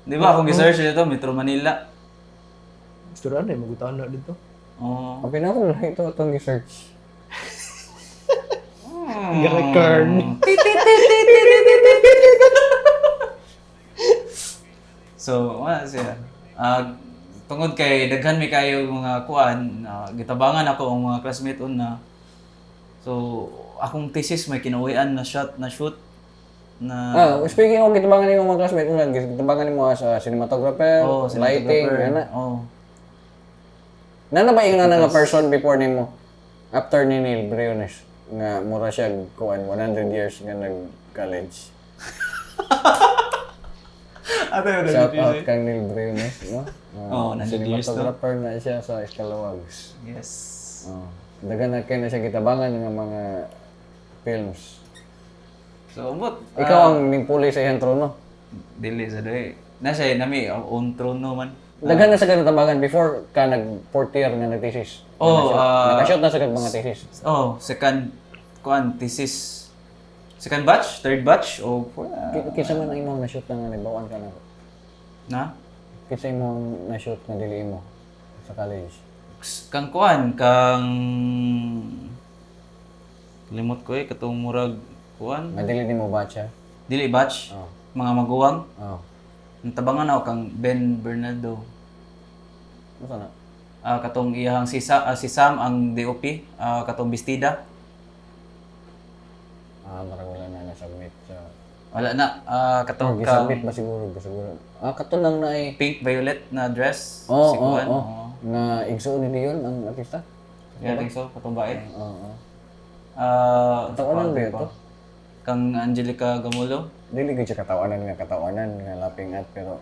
Speaker 2: Di ba akong gi-search dito Metro Manila.
Speaker 1: Gusto na eh, magutaan na dito.
Speaker 2: Oh.
Speaker 3: Okay na akong nakita itong i-search.
Speaker 1: Garakarn.
Speaker 2: So, wala siya. Tungod kay daghan mi kayo mga kuan, gitabangan ako ang mga classmate una. So, akong thesis may kinuwian na shot na shoot na
Speaker 3: Speaking of gitabangan nimo mga classmate una, gitabangan nimo sa cinematographer,
Speaker 2: oh,
Speaker 3: lighting,
Speaker 2: cinematographer.
Speaker 3: ana.
Speaker 2: Oh.
Speaker 3: Nana ba yung nga person before nimo? After ni Neil Briones nga mura siya kuan 100 years nga nag-college.
Speaker 2: Ato yun.
Speaker 3: Shout out kang Neil Briones, no?
Speaker 2: Oh, 100 years to.
Speaker 3: Cinematographer na siya sa Escalawags.
Speaker 2: Yes.
Speaker 3: Oh. Dagan na kay na siya gitabangan nga mga films.
Speaker 2: So, ambot.
Speaker 3: Ikaw ang ningpuli sa iyang trono.
Speaker 2: Dili sa doy. Na siya nami ang own trono man.
Speaker 3: Daghan na sa gatabangan before ka nag fourth year nga nag-thesis.
Speaker 2: Oh,
Speaker 3: Nakashoot na sa kag mga thesis.
Speaker 2: Oh, second kuan thesis. Second batch, third batch o fourth?
Speaker 3: Kinsa man ang imong na-shoot na nga nagbawan ka na?
Speaker 2: Na?
Speaker 3: Kinsa imong na-shoot nga dili imo sa college?
Speaker 2: Kang kuan kang limot ko eh katong murag kuan
Speaker 3: Nga dili nimo batch ha?
Speaker 2: dili batch
Speaker 3: Oh.
Speaker 2: mga maguwang.
Speaker 3: Oh.
Speaker 2: Natabangan ako kang Ben Bernardo.
Speaker 3: Unsa na?
Speaker 2: Katong iyang si Sam ang DOP, katong Bistida.
Speaker 3: Marag wala na na-submit sa
Speaker 2: Wala na, katong kang
Speaker 3: Gisubmit ba siguro? Siguro. Kato lang na eh.
Speaker 2: pink violet na dress
Speaker 3: Oo,
Speaker 2: si
Speaker 3: oo,
Speaker 2: kuan.
Speaker 3: oo.
Speaker 2: Oo.
Speaker 3: Nga igsuon ni Dion ang artista?
Speaker 2: Yeah, I think so, katong bae.
Speaker 3: Oo.
Speaker 2: Sa
Speaker 3: Katawanan ba yun
Speaker 2: pa?
Speaker 3: to?
Speaker 2: Kang Angelica Gamulo.
Speaker 3: Dili gyud siya katawanan nga laping at pero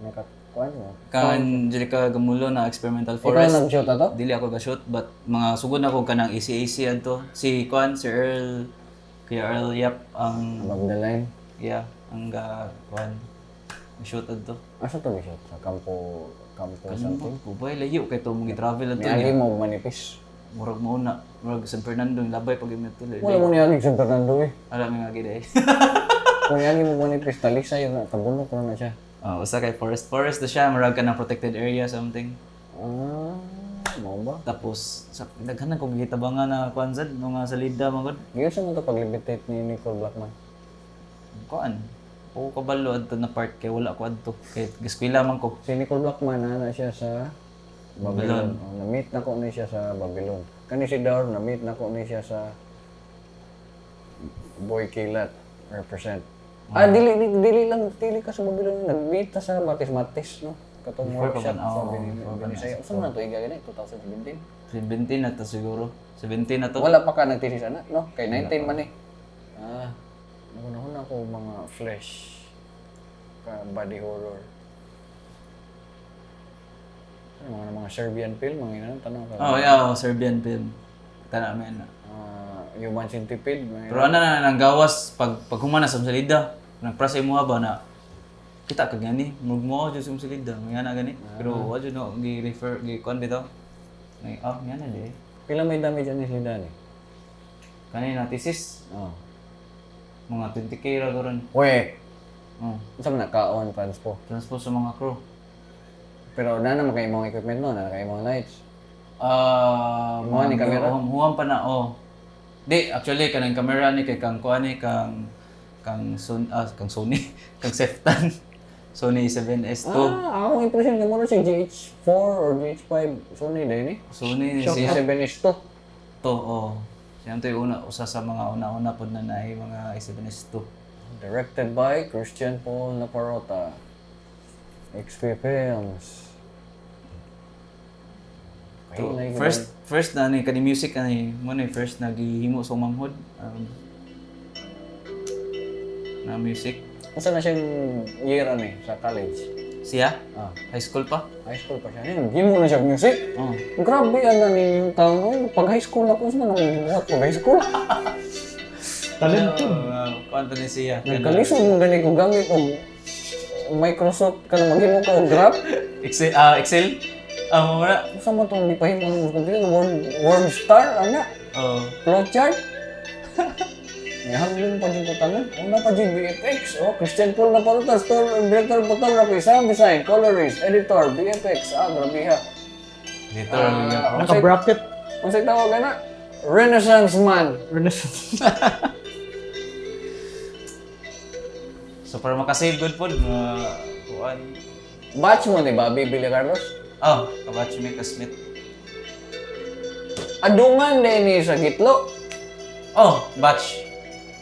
Speaker 3: naka Kuan mo.
Speaker 2: Kang Angelica Gamulo na Experimental
Speaker 3: Ikaw
Speaker 2: Forest.
Speaker 3: nag-shoot ato?
Speaker 2: Dili ako ga-shoot but mga sugod na ko kanang ACAC adto. Si Kwan, si Earl, Kuya Earl Yap ang
Speaker 3: Above the line.
Speaker 2: yeah, ang ga kuan shoot adto.
Speaker 3: Asa to shoot? Sa Campo Campo something?
Speaker 2: Kubay layo kay to mong gi-travel adto.
Speaker 3: Niagi mo og manipis.
Speaker 2: Murag mo na, murag San Fernando labay pag imong tuloy.
Speaker 3: Wala mo niagi sa Fernando eh.
Speaker 2: Alam nga gid eh.
Speaker 3: Kung niagi mo manipis talisay na tabunok na siya.
Speaker 2: Oh, usa kay forest forest na siya, murag ka ng protected area something.
Speaker 3: Ah, mao ba?
Speaker 2: Tapos sa daghan na kog gitabangan na kuan sad mga salida mga gud.
Speaker 3: Giusa mo to pag-levitate ni Nicole Blackman.
Speaker 2: Kuan. O kabalo adto na part kay wala ko adto kay giskwela man ko.
Speaker 3: Si Nicole Blackman na siya sa Babylon. Oh, na-meet na ko ni siya sa Babylon. Kani si Dar, na-meet na ko ni siya sa Boy Kilat represent. Ah, dili dili, dili lang dili ka sa Babylon, nag-meet ta sa Matis Matis, no? Katong
Speaker 2: Before pa
Speaker 3: workshop
Speaker 2: man,
Speaker 3: sa
Speaker 2: oo, before pa
Speaker 3: Binisaya. Saan na to iga gani? 2017.
Speaker 2: 17 na to siguro. 17 na to.
Speaker 3: Wala pa ka nagtisis ana, no? Kay 19 man eh. Ah, nagunahon ako mga flesh ka body horror. Ano mga mga Serbian film, mga ina tanong ka.
Speaker 2: Oh, yeah, oh, Serbian film. Tana man na.
Speaker 3: Ah, Human Centipede, mga
Speaker 2: Pero ana na nang gawas pag pag humana sa salida, nagprasa imo ba na kita ka gani, murag mo jud sa salida, mga na gani. Pero wa jud no gi refer gi kuan bitaw. Ngay ah, nga na di.
Speaker 3: Pila may damage ani sila ni?
Speaker 2: Kani na thesis
Speaker 3: Oh.
Speaker 2: mga 20K ra karon.
Speaker 3: We,
Speaker 2: Oh,
Speaker 3: unsa man na kaon transpo.
Speaker 2: transport sa mga crew.
Speaker 3: Pero na naman kay imong equipment no, na kay imong lights.
Speaker 2: Ah,
Speaker 3: Mga ni camera?
Speaker 2: Huwam pa na oh. Di actually kanang camera ni kay kang kuan ni kang kang Son ah, kang Sony, kang Seftan. Sony 7S2.
Speaker 3: Ah, akong impression kay mo si GH4 or GH5 Sony din ni.
Speaker 2: Sony siya
Speaker 3: C7S2.
Speaker 2: to oh. Siya to yung una usa sa mga una-una pod na naay mga A7S2.
Speaker 3: Directed by Christian Paul Naparota. XP Films.
Speaker 2: To,
Speaker 3: Ay,
Speaker 2: first first na ni kani music ani mo ni first nagihimo sa manghod na music.
Speaker 3: Unsa na siyang year ani sa college?
Speaker 2: Siya
Speaker 3: Ah,
Speaker 2: high school pa.
Speaker 3: high school pa siya. Ano, gimo na siya music.
Speaker 2: Oh.
Speaker 3: Grabe ana ninyong taon. Oy, pag high school ako, sa man akong buhat pag high school.
Speaker 1: Talented.
Speaker 2: Oh, kuan pa ni siya.
Speaker 3: Nagkalisod mo gani ko gamit og Microsoft kanang maghimo ka og graph.
Speaker 2: Excel ah Excel. Ah mo na.
Speaker 3: Unsa man tong gipahimo ng computer Word Star ana,
Speaker 2: Oh.
Speaker 3: flowchart. May haglong pa dyan ko tanan. Una pa dyan VFX. Oh, Christian Paul na paruta, store, director of photography, sound design, colorist, editor, VFX. Ah, grabe ha.
Speaker 2: Dito ra gyud.
Speaker 3: Ah,
Speaker 1: Naka-bracket.
Speaker 3: Unsay tawag ana? Renaissance man.
Speaker 1: Renaissance.
Speaker 2: So para makasave good pod mga kuan.
Speaker 3: Batch mo ni Bobby Billy Carlos?
Speaker 2: Oh, kabatch mi kasmit.
Speaker 3: Adungan din ni sa gitlo.
Speaker 2: Oh, batch.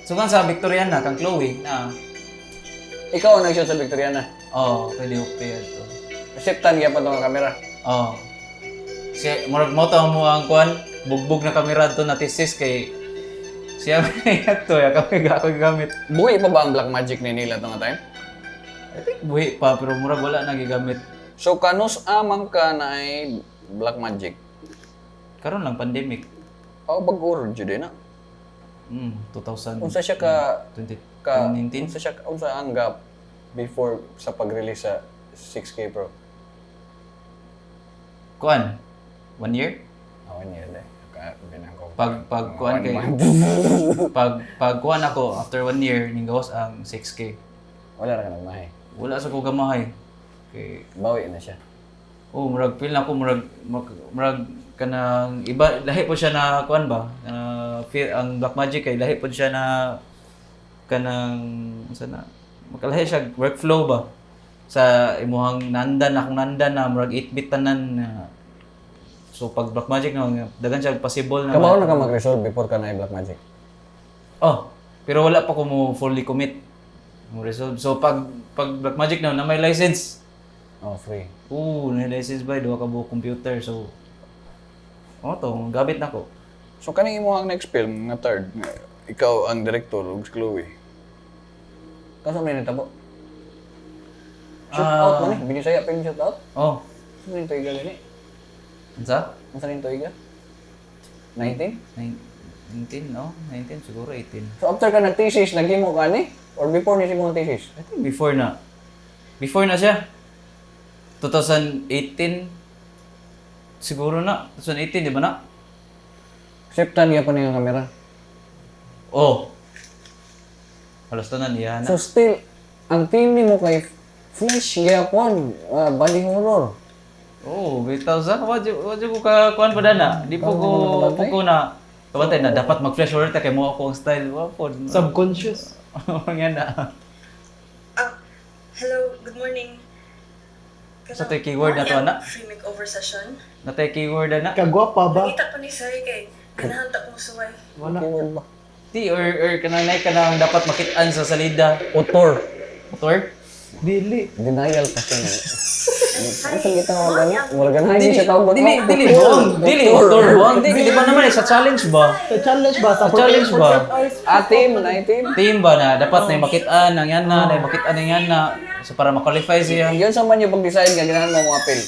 Speaker 2: Sugan sa Victoriana kang Chloe na.
Speaker 3: Ikaw ang nag-shoot sa Victoriana.
Speaker 2: Oh, pwede okay ato.
Speaker 3: Septan gyapon tong kamera.
Speaker 2: Oh. Si murag mo to mo ang kuan, bugbog na kamera to na thesis kay siya may ato ya kami ako gamit.
Speaker 3: Buhi pa ba ang Black Magic ni nila tong time?
Speaker 2: I think buhi pa pero murag wala na gigamit.
Speaker 3: So kanus amang ka na ay Black Magic.
Speaker 2: Karon lang pandemic.
Speaker 3: Oh, bag-uro jud eh, na.
Speaker 2: 2000
Speaker 3: Unsa siya ka ka
Speaker 2: 2019.
Speaker 3: unsa siya unsa ang gap before sa pag-release sa 6K Pro?
Speaker 2: Kuan? One year?
Speaker 3: Ah, one year eh. Ka binangko.
Speaker 2: Pag pag kuan kay pag pag kuan ako after one year ning gawas ang 6K.
Speaker 3: Wala ra ka nagmahay.
Speaker 2: Wala sa ko gamahay. Kay
Speaker 3: Bawi na siya.
Speaker 2: oh murag feel na ako murag murag kanang iba lahi po siya na kuan ba? Feel, ang Black Magic kay lahi po siya na kanang unsa na makalahi siya workflow ba sa imuhang nandan akong nandan na murag 8-bit tanan na so pag Black Magic no dagan siya possible na
Speaker 3: Kabaw na ka mag-resolve before ka na Black Magic.
Speaker 2: Oh, pero wala pa ko mo fully commit. Mo resolve. So pag pag Black Magic na na may license.
Speaker 3: Oh, free.
Speaker 2: Oo, na license ba duha ka buok computer. So oh to, gabit na ko.
Speaker 3: So kaning imo ang next film nga third, nga ikaw ang director ug si Chloe. Kaso may nitabo. Shoot out man eh. Binisaya pa yung shoot out.
Speaker 2: Oh,
Speaker 3: Ano yung tuiga gani?
Speaker 2: unsa?
Speaker 3: Unsa ning tuiga? 19?
Speaker 2: 19, no? 19 siguro 18.
Speaker 3: So after ka nag-thesis, naghimo ka ni? Or before ni mo thesis?
Speaker 2: I think before na. Before na siya. 2018 siguro na. 2018, di ba na?
Speaker 3: Acceptan niya pa niya ang camera.
Speaker 2: Oh. Halos tanan iya na.
Speaker 3: So still, ang team nimo kay Flash gyapon, body horror.
Speaker 2: Oh, bitaw sa wadyo ko ka kuan pa na. Di po ko
Speaker 3: Ikaw
Speaker 2: po ko na kabantay na dapat mag-flash horror ta kay mo ako ang style wa po.
Speaker 1: Subconscious.
Speaker 2: Nga na.
Speaker 6: Ah, hello, good morning.
Speaker 2: Sa to'y keyword na to, ana?
Speaker 6: Free makeover session.
Speaker 2: Natay keyword na.
Speaker 1: Kagwapa ba?
Speaker 6: Nakita ko ni sir kay ganahan ta kong suway.
Speaker 1: Wala.
Speaker 3: Keyword ba?
Speaker 2: Ti or kanang kanang dapat makit-an sa salida.
Speaker 3: Author.
Speaker 2: Motor?
Speaker 1: Dili.
Speaker 3: Denial kasi na. Ano sa gitawag gani? Wala ganahan
Speaker 2: Dili,
Speaker 3: siya tawag.
Speaker 2: dili, dili, buwang, dili, motor, buwang, dili, di ba naman eh, sa challenge ba?
Speaker 1: Sa challenge ba? Sa
Speaker 2: Sa challenge ba?
Speaker 3: Ah, team, na team.
Speaker 2: Team ba na dapat na makitaan ang yan na, na makitaan ang yan na, so para ma-qualify siya.
Speaker 3: Yun sa man yung pag-decide nga ganahan mo mo appeal.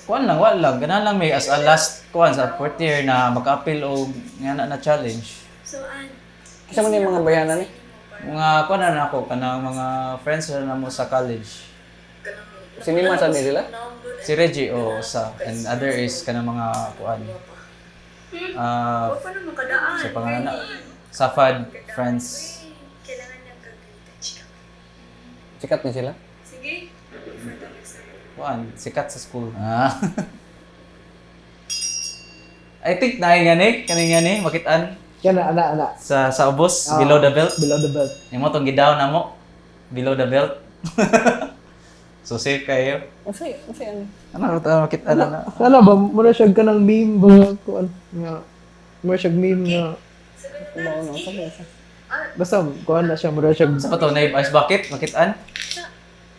Speaker 2: Kuan lang, wala lang, ganahan lang may as a last kuan sa fourth year na maka-appeal o nga na, na challenge.
Speaker 5: So, Ann,
Speaker 3: Kisa man yung mga bayanan ni.
Speaker 2: Mga kuan na nako kanang mga friends na namo sa college.
Speaker 3: Sinima sa ni sila?
Speaker 2: Si Reggie o sa and other is kanang mga kuan. Ah,
Speaker 6: Paano makadaan?
Speaker 2: sa pangalan na Safad friends.
Speaker 5: kailangan ng gagawin. Chika.
Speaker 3: Sikat ni sila?
Speaker 5: Sige. For the next time.
Speaker 2: Kuan, sikat sa school. Ah. I think naay nga ni, kaning nga ni, makitaan
Speaker 1: Yan na, ana, ana.
Speaker 2: sa ubos, below the belt.
Speaker 1: Below the belt.
Speaker 2: Yung mo tong gidown na mo, below the belt. So safe kayo.
Speaker 3: Unsay, unsay ano?
Speaker 2: Ano ta makitaan na?
Speaker 1: Ano ba? Mura siya ka ng meme ba? Kuan. Nga. Mura siya meme nga.
Speaker 3: Ano ano sa ba?
Speaker 1: Basta, kuan na siya. Mura siya.
Speaker 2: Sa pa to na ice bucket, makitaan.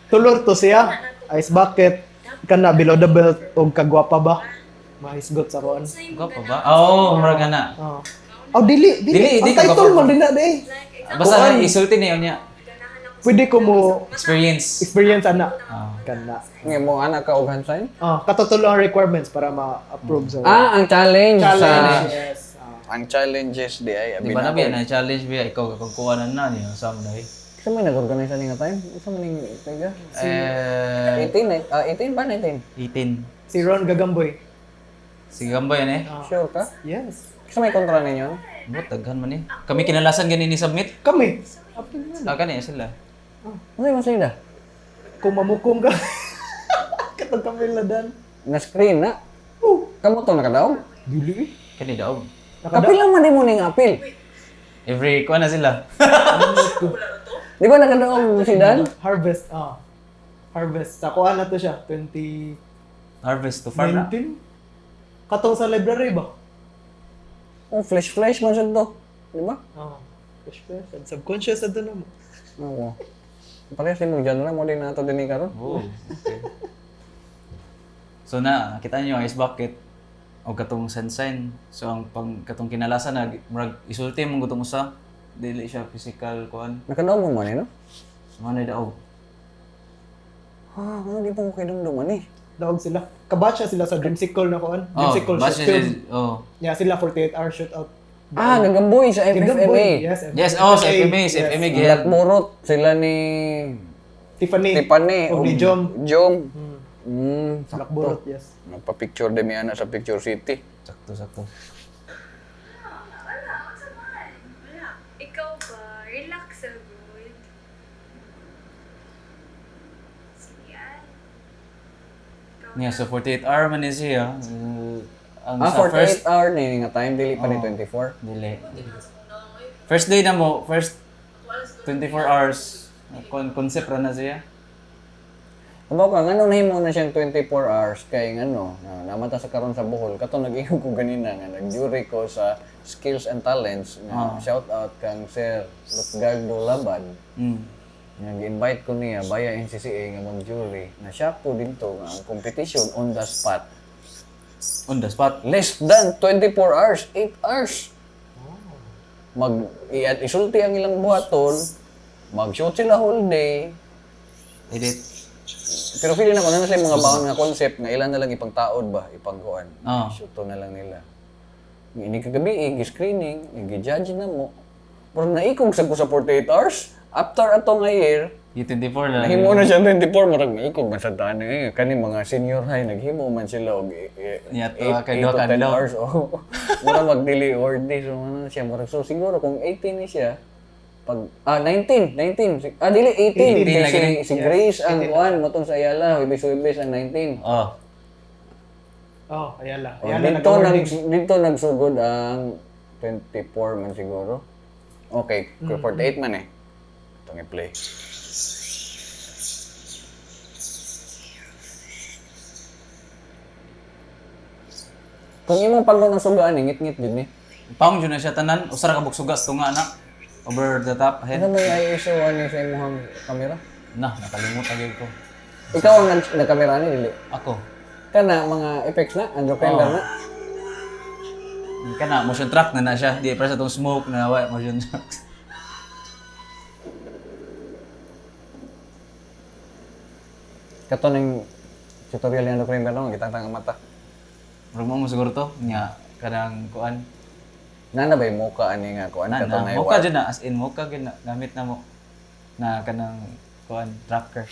Speaker 1: Tulor to siya. Ice bucket. Kana below the belt. O kagwapa ba? Mahisgot sa kuan.
Speaker 2: Gwapo ba? Oo, oh, murag na.
Speaker 1: Oh. Oh, dili, dili.
Speaker 2: Dili,
Speaker 1: Ang
Speaker 2: di,
Speaker 1: title
Speaker 2: kagwapa.
Speaker 1: man din na, di.
Speaker 2: Basta isulti na yun niya.
Speaker 1: Pwede ko mo
Speaker 2: Experience.
Speaker 1: experience ana.
Speaker 2: Ah.
Speaker 1: Kana.
Speaker 3: Nga mo anak ka og hand sign?
Speaker 1: Oh, katutulo ang requirements para ma-approve sa
Speaker 3: Ah, ang challenge,
Speaker 1: challenge.
Speaker 3: sa
Speaker 1: Yes. Ah.
Speaker 3: ang challenges di ay
Speaker 2: Di ba na biya na challenge biya ikaw kung kuha na na niyo sa mo na eh.
Speaker 3: Sa may nag-organize ani nga time? Sa man ning tega?
Speaker 2: Eh,
Speaker 3: 18 eh. Ah, 18 ba 19?
Speaker 2: 18.
Speaker 1: Si Ron Gagamboy.
Speaker 2: Sige gamboy yan eh.
Speaker 3: Sure ka?
Speaker 1: Yes.
Speaker 3: Sa may kontra ninyo?
Speaker 2: But daghan man eh. Kami kinalasan gani ni submit.
Speaker 1: Kami.
Speaker 2: Ah, kani sila.
Speaker 3: Ano yung masaya?
Speaker 1: Kung mamukom ka. Katong kami ladan.
Speaker 3: Na screen na.
Speaker 1: Oh,
Speaker 3: Kamu to nakadaog?
Speaker 1: dili eh.
Speaker 2: Kani daw.
Speaker 3: Kapila man di mo ning appeal.
Speaker 2: Every kuha na sila.
Speaker 3: Di ba nakadaog si Dan?
Speaker 1: Harvest. Ah. Harvest. Sa kuan na to siya. 2019?
Speaker 2: Harvest to farm na.
Speaker 1: Katong sa library ba?
Speaker 3: Oh, flash flash man sad to. Di ba?
Speaker 1: Ah. Fresh fresh. And subconscious na doon mo.
Speaker 3: Oo. Parehas din mong genre mo din nato din karon.
Speaker 2: Oh, okay. So na, kita niyo ang ice bucket o katong sensign. So ang pang katong kinalasan na murag isulti mong gutong usa. Dili siya physical kuan.
Speaker 3: Nakadaog mo man eh, no?
Speaker 2: So man daog.
Speaker 3: Ah, ano di pa ko kay dumduman eh.
Speaker 1: Daog sila. Kabatcha sila sa Dreamsicle na kuan.
Speaker 2: Oh,
Speaker 1: Dreamsicle
Speaker 2: basta
Speaker 1: short film.
Speaker 2: siya- oh.
Speaker 1: Yeah, sila 48 hour shootout.
Speaker 3: Ah, nagamboy sa
Speaker 1: Gagamboy.
Speaker 3: FFMA.
Speaker 1: Yes,
Speaker 2: Yes, oh, sa FMA, sa FMA
Speaker 3: Black
Speaker 2: gihel.
Speaker 3: Borot sila ni
Speaker 1: Tiffany.
Speaker 3: Tiffany
Speaker 1: Og ni Jom.
Speaker 3: Jom.
Speaker 1: Black Borot, yes.
Speaker 3: Nagpa-picture din mi ana sa Picture City.
Speaker 2: Sakto, sakto.
Speaker 5: Wala, unsa man? Wala. Ikaw ba? Relax, ah, good. Sige, Ann. Ikaw
Speaker 2: Yeah, so 48 hour man ni siya. Ang
Speaker 3: Ah,
Speaker 2: sa first
Speaker 3: 48 hour ni nga time dili pa ni 24.
Speaker 2: dili. First day na mo, first 24 hours concept ra na siya.
Speaker 3: Kabaw ka ngano nahimo na siyang 24 hours kay ngano na namata sa karon sa Bohol kato nag-ingon ko ganina nga nag-jury ko sa skills and talents nga shout out kang Sir Lutgardo Labad. Nga gi-invite ko niya via NCCA nga mag-jury. Na shock ko didto nga ang competition on the spot.
Speaker 2: On the spot.
Speaker 3: Less than 24 hours, 8 hours. Mag isulti ang ilang buhaton, mag-shoot sila whole day.
Speaker 2: Edit.
Speaker 3: Pero feeling ako na sa mga baon nga concept nga ilan na lang ipangtaod ba, ipangkuan.
Speaker 2: Oo.
Speaker 3: Shoot na lang nila. Ini kagabi, gi-screening, gi-judge na mo. Pero naikog sa ko sa 48 hours. After ato nga year,
Speaker 2: G24 na lang.
Speaker 3: nahimo na siya 24, murag naikog man sa daan eh. Kani mga senior high, naghimo man sila og
Speaker 2: Niya to, kay
Speaker 3: 8
Speaker 2: duha
Speaker 3: to
Speaker 2: ka
Speaker 3: 10
Speaker 2: adlaw.
Speaker 3: hours. Oh. Mura magdili or day. So ano siya, murag so siguro kung 18 ni siya, pag 19, 19. Dili 18.
Speaker 2: 18
Speaker 3: Kay
Speaker 2: lagi
Speaker 3: si,
Speaker 2: ni.
Speaker 3: si Grace ang kuan motong sa Ayala, Huwebes-Huwebes ang 19.
Speaker 2: Oh.
Speaker 1: Oh, Ayala.
Speaker 3: Oh,
Speaker 1: Ayala
Speaker 3: dito nag
Speaker 1: nag-awarding.
Speaker 3: dito nagsugod ang 24 man siguro. Okay, 48 man eh. Itong i-play. Kung imong pagod ng sugaan, eh, ngit-ngit jud ni.
Speaker 2: Paong jud na siya tanan, usara ka buksugas tunga na. Over the top head.
Speaker 3: Ano may ISO ani sa imong kamera?
Speaker 2: Na, nakalimutan gyud ko.
Speaker 3: Ikaw ang nagkamera ni dili.
Speaker 2: Ako.
Speaker 3: Kana mga effects na, Andrew Kramer na.
Speaker 2: Kana motion track na na siya. Di para sa tong smoke na wa motion track.
Speaker 3: Kato ning tutorial ni Andrew Kramer no, gitang ang mata.
Speaker 2: Murag mo siguro to nya kanang kuan.
Speaker 3: Nana ba yung mocha ani nga kuan
Speaker 2: Na,
Speaker 3: kato
Speaker 2: na,
Speaker 3: na
Speaker 2: mocha jud na as in mocha gyud na gamit na mo na kanang kuan tracker.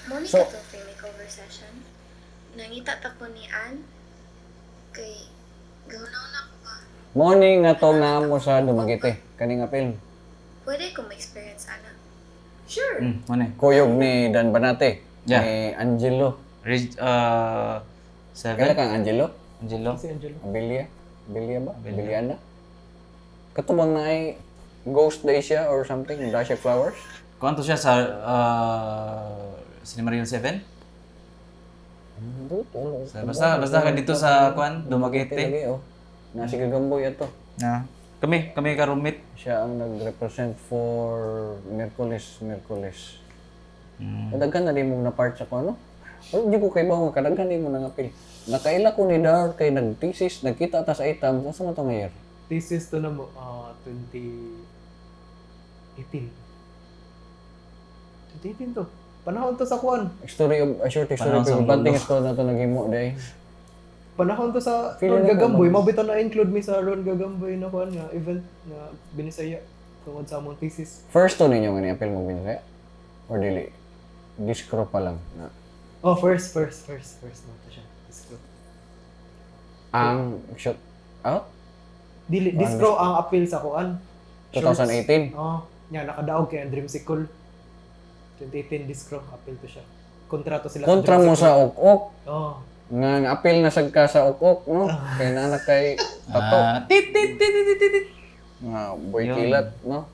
Speaker 5: Morning
Speaker 3: So-
Speaker 5: so, ka to free makeover session. Nangita ta ko ni Ann. Kay gawnaw na ko ba?
Speaker 3: Morning nga to na mo sa Dumaguete, kani nga film.
Speaker 5: Pwede ko ma-experience ana.
Speaker 6: Sure.
Speaker 2: Mo ni.
Speaker 3: Kuyog ni Dan Banate,
Speaker 2: Yeah.
Speaker 3: ni Angelo.
Speaker 2: Ridge
Speaker 3: Kailan
Speaker 2: 7
Speaker 3: kang Angelo?
Speaker 2: Angelo.
Speaker 1: Si Angelo.
Speaker 3: Abilia? Abilia ba? Abiliana? Katubang na ay Ghost Day siya or something, Dash of Flowers?
Speaker 2: Kuan to siya sa Cinema Real 7? Basta basta ka dito sa kuan Dumaguete.
Speaker 3: Lagi, oh. Nasi Kagamboy ato.
Speaker 2: Na. Kami kami ka roommate.
Speaker 3: Siya ang nag-represent for Merkules, Merkules. Kadaghan na rin mong na-part sa ko, ano? Oh, di ko kay bawo, kadaghan din mo nangapil. Nakaila ko ni Dar kay nag-thesis, nagkita ta sa item, asa man to nga year?
Speaker 1: Thesis to na mo, 2018. 2018 to. Panahon to sa kuan.
Speaker 3: Story of, a short story
Speaker 2: Panahon
Speaker 3: of
Speaker 2: sa
Speaker 3: banting
Speaker 2: mundo.
Speaker 3: school na to naghimo day.
Speaker 1: Panahon to sa
Speaker 3: Feeling
Speaker 1: Ron
Speaker 3: ko
Speaker 1: Gagamboy.
Speaker 3: ba-
Speaker 1: Mao bitaw na include mi sa Ron Gagamboy na kuan nga event nga binisaya tungod sa among thesis.
Speaker 3: First to ninyo nga ni-appeal mo binisaya? Or dili? Discro pa lang na.
Speaker 1: Oh, first first first first na to siya. Discro.
Speaker 3: Ang shoot out?
Speaker 1: Dili discro ang appeal sa kuan.
Speaker 3: 2018.
Speaker 1: Oh, nya nakadaog kay ang Dreamsicle. 2018 discro appeal to siya. Kontrato sila
Speaker 3: Kontra mo
Speaker 1: Dreamsicle.
Speaker 3: sa ok-ok.
Speaker 1: Oh.
Speaker 3: Nga nga appeal na sad ka sa ok-ok, no? Kay naanak kay tato.
Speaker 2: Ah, tit tit tit tit tit, tit.
Speaker 3: Nga boy kilat, no?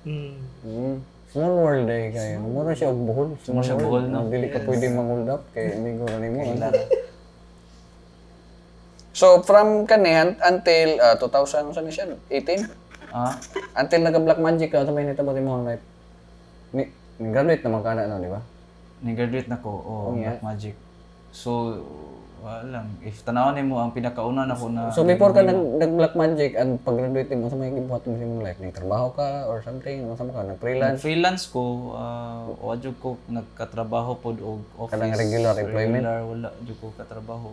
Speaker 3: Small world eh kayo. Mura siya og buhol. Small
Speaker 2: siya buhol, no?
Speaker 3: Dili ka pwede mang-hold up kay amigo ra nimo. Ano? So from kani until 2000 sa ni siya? 18?
Speaker 2: Ah,
Speaker 3: Until naga Black Magic ka, sa may nitabo imong life. Ni ni-graduate naman ka na, no, di ba?
Speaker 2: ni-graduate na ko oh,
Speaker 3: Oh, yeah.
Speaker 2: Black Magic. So wala lang if tanawon nimo ang pinakauna na ko na
Speaker 3: So before ka nag Black Magic and pag-graduate mo sa may gibuhat mo sa imong life, nagtrabaho ka or something, unsa man ka nag-freelance,
Speaker 2: freelance ko wa jud ko nagkatrabaho pod og office.
Speaker 3: Kanang regular employment?
Speaker 2: Regular, wala jud ko katrabaho.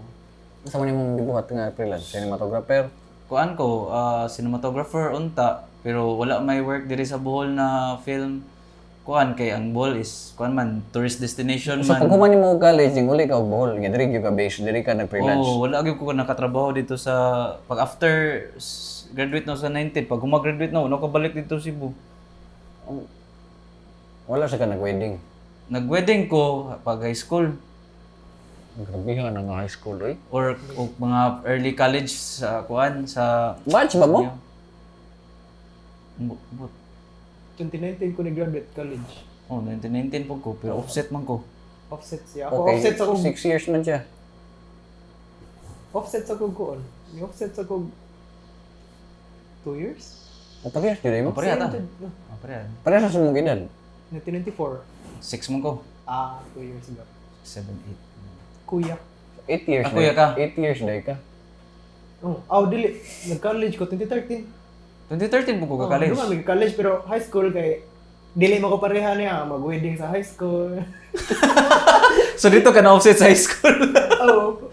Speaker 3: unsa man imong gibuhat nga freelance, cinematographer.
Speaker 2: Kuan ko cinematographer unta pero wala may work diri sa Bohol na film. Kuan kay ang Bohol is kuan man tourist destination
Speaker 3: So
Speaker 2: man.
Speaker 3: pag human nimo og college, ning uli ka og Bohol, nga diri gyud ka base, diri ka nag-freelance.
Speaker 2: Oh, wala gyud ko nakatrabaho dito sa pag after graduate na sa 19, pag humagraduate na, wala ko balik dito sa Cebu.
Speaker 3: Wala sa ka nag-wedding.
Speaker 2: Nag-wedding ko pag high school
Speaker 3: Grabe ka na nga high school, oy.
Speaker 2: or o mga early college sa kuan sa
Speaker 3: Batch ba mo?
Speaker 2: But,
Speaker 1: 2019 ko ni-graduate college.
Speaker 2: oh, 1919 po ko pero offset man ko.
Speaker 1: Offset siya. Ako
Speaker 3: Okay,
Speaker 1: offset sa kong
Speaker 3: 6 years man siya.
Speaker 1: offset sa kong kuan. Ni offset sa kong 2 years?
Speaker 3: O pag years jud mo.
Speaker 2: Oh, pareha ta.
Speaker 1: Same jud, no.
Speaker 2: Oh, pareha.
Speaker 3: Pareha sa sumong edad.
Speaker 1: 1994.
Speaker 2: 6 man ko.
Speaker 1: Ah, 2 years ago.
Speaker 2: 7 8.
Speaker 1: Kuya.
Speaker 3: 8 years.
Speaker 2: Ah, kuya ka?
Speaker 3: 8 years day ka.
Speaker 1: Oh, aw dili. Nag-college ko 2013.
Speaker 2: 2013 po ko
Speaker 1: Oh,
Speaker 2: ka college.
Speaker 1: Duman, nag-college pero high school kay Dili mo ko pareha niya mag-wedding sa high school.
Speaker 2: So dito ka na offset sa high school.
Speaker 1: Oh.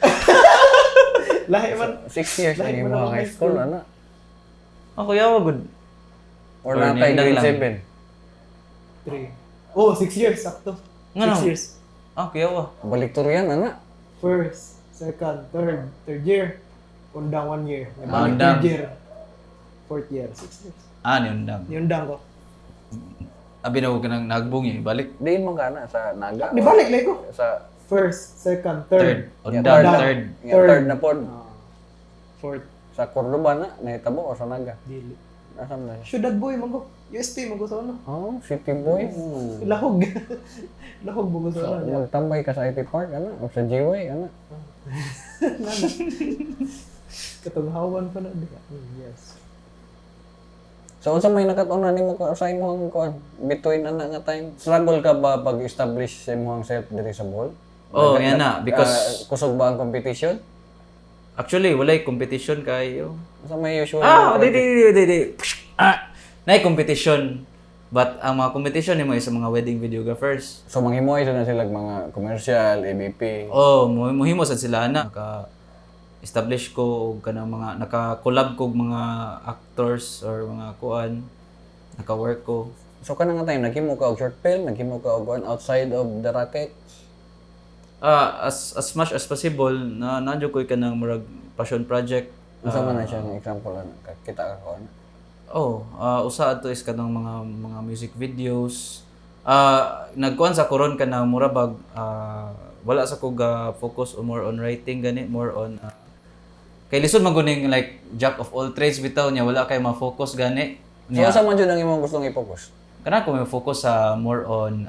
Speaker 1: Lahi man.
Speaker 3: 6 years
Speaker 1: Lahi
Speaker 3: ang
Speaker 1: man
Speaker 3: imong
Speaker 1: ako
Speaker 3: high school, ana.
Speaker 2: Ako yawa good.
Speaker 3: Or
Speaker 2: Or
Speaker 3: natay
Speaker 2: niundang
Speaker 3: grade
Speaker 2: lang.
Speaker 3: 7.
Speaker 1: 3. Oh, 6 years sakto.
Speaker 2: Nga
Speaker 1: 6
Speaker 2: no?
Speaker 1: years.
Speaker 2: Ah, kuyawa.
Speaker 3: Baliktorian, ana.
Speaker 1: First, second, third, third year. Undang 1 year.
Speaker 2: Ah,
Speaker 1: Balik
Speaker 2: undang.
Speaker 1: third year. Fourth year, 6 years.
Speaker 2: Ah, niundang.
Speaker 1: Niundang ko.
Speaker 2: Abi na ka nang nagbong eh. Balik.
Speaker 3: Diin man ka na sa Naga.
Speaker 1: Di balik lagi ko.
Speaker 3: Sa
Speaker 1: First, second,
Speaker 2: Third.
Speaker 1: third.
Speaker 2: Undang,
Speaker 1: Third.
Speaker 2: third.
Speaker 3: nga, third na pod.
Speaker 1: Ah, fourth.
Speaker 3: Sa Cordoba na, nahitabo o sa Naga?
Speaker 1: Dili.
Speaker 3: Nasaan na siya?
Speaker 1: Ciudad boy man ko. UST man ko sa ano.
Speaker 3: Oh, city boy.
Speaker 1: Lahog. Lahog mo ko sa
Speaker 3: So,
Speaker 1: ano.
Speaker 3: magtambay ka sa IT Park, ana? O sa GY, ana?
Speaker 1: Katunghawan pa na. Di ba? Yes.
Speaker 3: So, unsa may nakatunan nimo ka sa imong kuan between ana nga time? Struggle ka ba pag-establish sa imong self diri sa Bohol?
Speaker 2: Oh, yan na. Because
Speaker 3: Kusog ba ang competition?
Speaker 2: Actually, walay competition kayo.
Speaker 3: Unsa may usual?
Speaker 2: Ah, di di di di di. Ah, nay competition. But ang mga competition nimo is sa mga wedding videographers.
Speaker 3: So manghimoy sa na sila mga commercial, ABP.
Speaker 2: Oh, muhimo sad sila na naka establish ko og kanang mga naka-collab ko og mga actors or mga kuan, naka-work ko.
Speaker 3: So kana nga time naghimo ka og short film, naghimo ka og kuan outside of the racket.
Speaker 2: Ah, as much as possible na nandiyo ko'y kanang murag passion project.
Speaker 3: Unsa man na siya nga example ana? Kita ka ko ana.
Speaker 2: Oh, usa ato is kanang mga music videos. Ah, nagkuan sa koron kanang mura bag wala sa ko ga focus o more on writing gani, more on kay lisod man guning like jack of all trades bitaw niya wala kay ma-focus gani.
Speaker 3: So
Speaker 2: Niya,
Speaker 3: unsa man jud ang imong gustong i-focus?
Speaker 2: kana ko may focus sa more on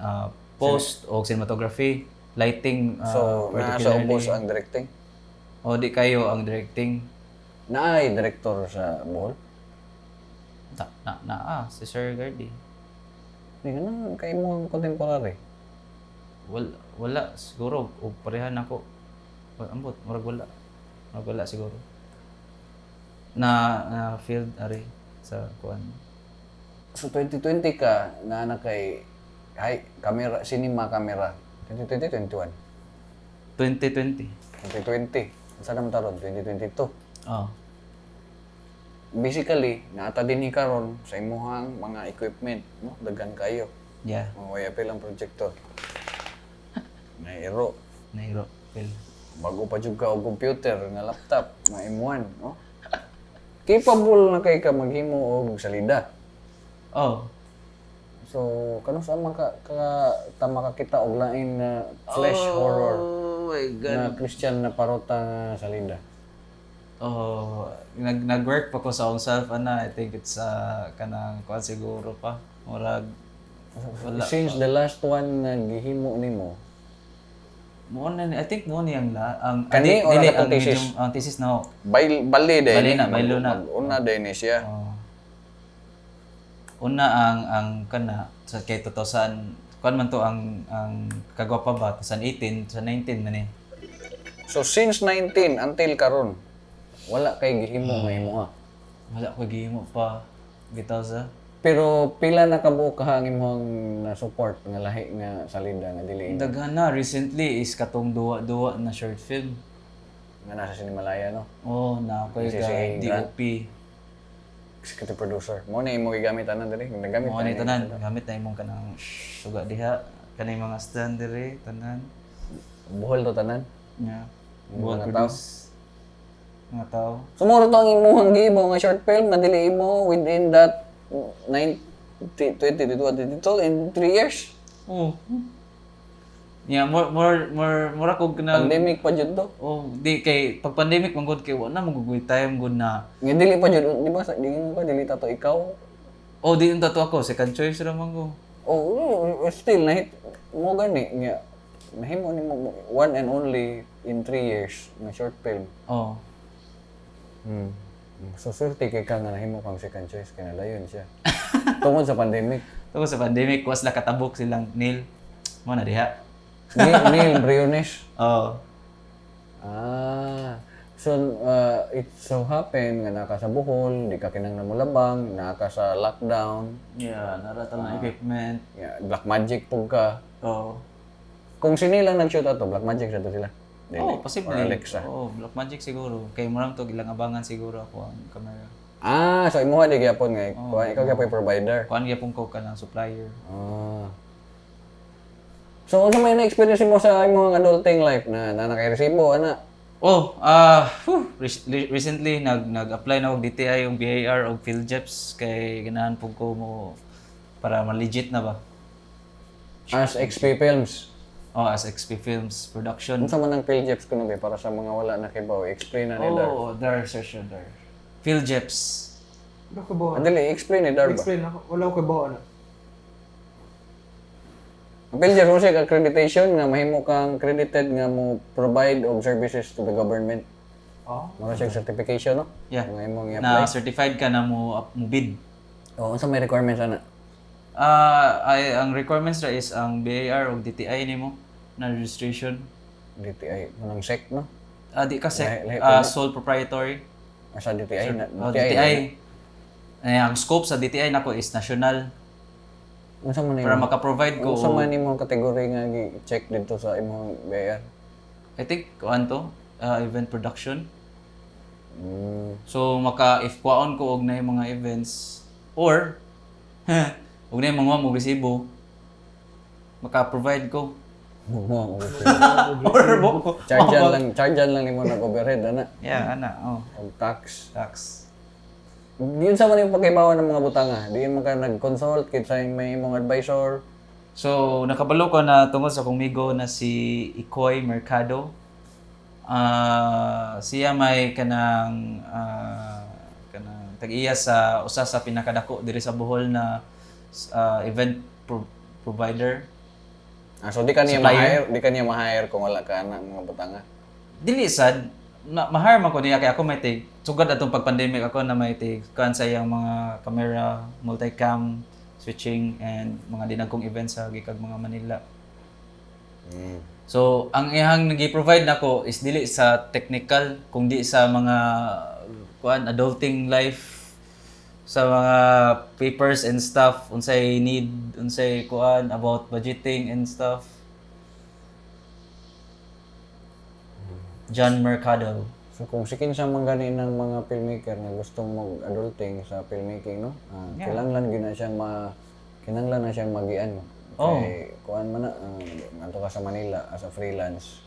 Speaker 2: post o cinematography, lighting
Speaker 3: So naa sa
Speaker 2: particularly.
Speaker 3: ubos ang directing.
Speaker 2: O di kayo ang directing.
Speaker 3: Naay director sa Bohol.
Speaker 2: Na si Sir Gardy.
Speaker 3: Di ka na kay imong contemporary.
Speaker 2: Wala, wala siguro o parehan ako. Ambot, murag wala. Murag wala siguro. Na field ari sa kuan.
Speaker 3: So 2020 ka naa na kay hay camera cinema camera 2020 21
Speaker 2: 2020.
Speaker 3: 2020 unsa naman taron 2022.
Speaker 2: Oh.
Speaker 3: Basically naata dinhi karon sa imuhang mga equipment no daghan kayo.
Speaker 2: Yeah,
Speaker 3: Mga way apil ang projector. Nairo
Speaker 2: nairo feel.
Speaker 3: Bago pa jud ka og computer nga laptop nga M1 no. Capable na kay ka maghimo og salida.
Speaker 2: Oh.
Speaker 3: So kanus sa man ka ta makakita og lain na flash horror
Speaker 2: Oh my
Speaker 3: na Christian na parota nga salida.
Speaker 2: Oh, nag-work pa ko sa akong self ana. I think it's kanang kuan siguro pa. Murag wala.
Speaker 3: Since the last one na gihimo nimo,
Speaker 2: Mo na I think mo ni ang la ang
Speaker 3: Kani or
Speaker 2: dili,
Speaker 3: ang
Speaker 2: ang
Speaker 3: atong thesis?
Speaker 2: ang thesis na ho.
Speaker 3: Bail bali day
Speaker 2: Bali na, baylo na.
Speaker 3: Una day ni siya.
Speaker 2: Oh. Una ang kana sa kay 2000 kuan man to ang kagwapa ba 2018 2019 man eh.
Speaker 3: So since 19 until karon wala kay gihimo nga imoha.
Speaker 2: Wala ko gihimo pa bitaw sa
Speaker 3: Pero pila na kabuok ka ang imong na support nga lahi nga salida nga dili
Speaker 2: Daghan na recently is katong duwa-duwa na short film.
Speaker 3: nga nasa Sinimalaya no.
Speaker 2: Oh, na ako
Speaker 3: Si-
Speaker 2: ga
Speaker 3: si Grant.
Speaker 2: DOP.
Speaker 3: Executive producer. Mo na imo gigamit anan diri, nagamit
Speaker 2: Mo ni tanan gamit na imong kanang suga diha kanay mga stand dire tanan.
Speaker 3: Buhol to tanan.
Speaker 2: Yeah.
Speaker 3: Mga
Speaker 2: Buhat
Speaker 3: tao.
Speaker 2: produce. Mga tao.
Speaker 3: Sumuro to ang imuhang gihimo nga short film nga dili imo within that 9 20 21 22 in 3 years.
Speaker 2: Oh. Yeah, more more more mura kog na
Speaker 3: Pandemic pa jud to.
Speaker 2: Oh, di kay pag pandemic man gud kay wa na magugoy time gud na.
Speaker 3: Nga dili pa jud, di ba sa di mo ka dili ta to ikaw.
Speaker 2: Oh, di unta to ako second choice ra man ko.
Speaker 3: Oh, still nahit mo gani nga nahimo nimo one and only in 3 years nga short film.
Speaker 2: Oh.
Speaker 3: So swerte kay ka nga nahimo kang second choice kay nadayon siya. Tungod sa pandemic.
Speaker 2: Tungod sa pandemic was la katabok silang Neil. Mo na diha.
Speaker 3: Neil, Neil Briones.
Speaker 2: Oh.
Speaker 3: Ah. So So, it so happen nga naa ka sa Bohol, di ka kinahanglan mo labang, naa ka sa lockdown,
Speaker 2: Yeah, naa ra ta lang equipment.
Speaker 3: Yeah, Black Magic pug ka.
Speaker 2: Oh.
Speaker 3: Kung sino lang nag-shoot ato, Black Magic sa to sila. Dili.
Speaker 2: Oh, possibly.
Speaker 3: Or Alexa.
Speaker 2: Oh, Black Magic siguro. Kay murang to ilang abangan siguro ako ang camera.
Speaker 3: Ah, so imuha di gyapon nga. Oh, ikaw gyapon provider.
Speaker 2: Kuan gyapon ko kanang supplier.
Speaker 3: Ah. So, unsa may na-experience mo sa imong adulting life na nakaresibo ana?
Speaker 2: Oh, whew, recently nag-apply na og DTI og BIR og PhilGEPS kay ganahan pud ko mo para ma-legit na ba.
Speaker 3: As XP Films.
Speaker 2: Oh, as XP Films Production.
Speaker 3: Unsa man ang PhilGEPS kuno ba para sa mga wala nakibaw, explain na ni Dar.
Speaker 2: Oh, there sir, sir, there. PhilGEPS.
Speaker 1: Wala ko bawa.
Speaker 3: Dili, explain ni Dar ba?
Speaker 1: Explain ako. Wala ko bawa na.
Speaker 3: Ang PhilGEPS mo siya accreditation nga mahimo kang credited nga mo provide og services to the government.
Speaker 1: Oh.
Speaker 3: Mura siya certification, no?
Speaker 2: Yeah.
Speaker 3: Nga imong i-apply.
Speaker 2: Na certified ka na mo bid.
Speaker 3: Oh, unsa may requirements ana?
Speaker 2: Ay, ang requirements ra is ang BIR og DTI nimo na registration.
Speaker 3: DTI, manang SEC, no?
Speaker 2: Ah, di ka sec,
Speaker 3: Lahi- lahi
Speaker 2: sole proprietary.
Speaker 3: Asa DTI na?
Speaker 2: Oh, DTI. Eh, ang scope sa DTI nako is national
Speaker 3: Unsa man
Speaker 2: para
Speaker 3: imong
Speaker 2: maka-provide ko
Speaker 3: unsa man imong kategory nga gi-check dito sa imong BIR?
Speaker 2: I think kuan to, event production. So maka if kuwaon ko og na mga events or og na mga mo resibo, maka-provide ko.
Speaker 3: Mo
Speaker 2: Or mo.
Speaker 3: Chargean lang nimo nag overhead ana
Speaker 2: Yeah, ana. Oh,
Speaker 3: og tax.
Speaker 2: Tax.
Speaker 3: Yun sa man yung pagkibawa ng mga butanga. Di man ka nag-consult kinsa may imong advisor.
Speaker 2: So, nakabalo ko na tungod sa akong migo na si Ikoy Mercado. Siya may kanang tag-iya sa usa sa pinakadako diri sa Bohol na event provider.
Speaker 3: Ah, so di ka niya
Speaker 2: Supplier?
Speaker 3: ma-hire, di ka niya ma-hire kung wala ka na mga butanga.
Speaker 2: Dili sad na ma-hire man ko niya kay ako may tig sugad atong pag-pandemic, ako na may tig kuan sa iyang mga camera, multicam, switching and mga dinagkong events sa gikag mga Manila. So, ang iyang nagi-provide nako is dili sa technical kung di sa mga kuan adulting life, sa mga papers and stuff, unsay need, unsay kuan about budgeting and stuff. John Mercado.
Speaker 3: So kung si kinsa man gani ng mga filmmaker na gustong mag-adulting sa filmmaking, no? Ah, kinahanglan gyud na siyang kinahanglan na siyang magian.
Speaker 2: Oh.
Speaker 3: Kay kuan man na, ngadto ka sa Manila as a freelance.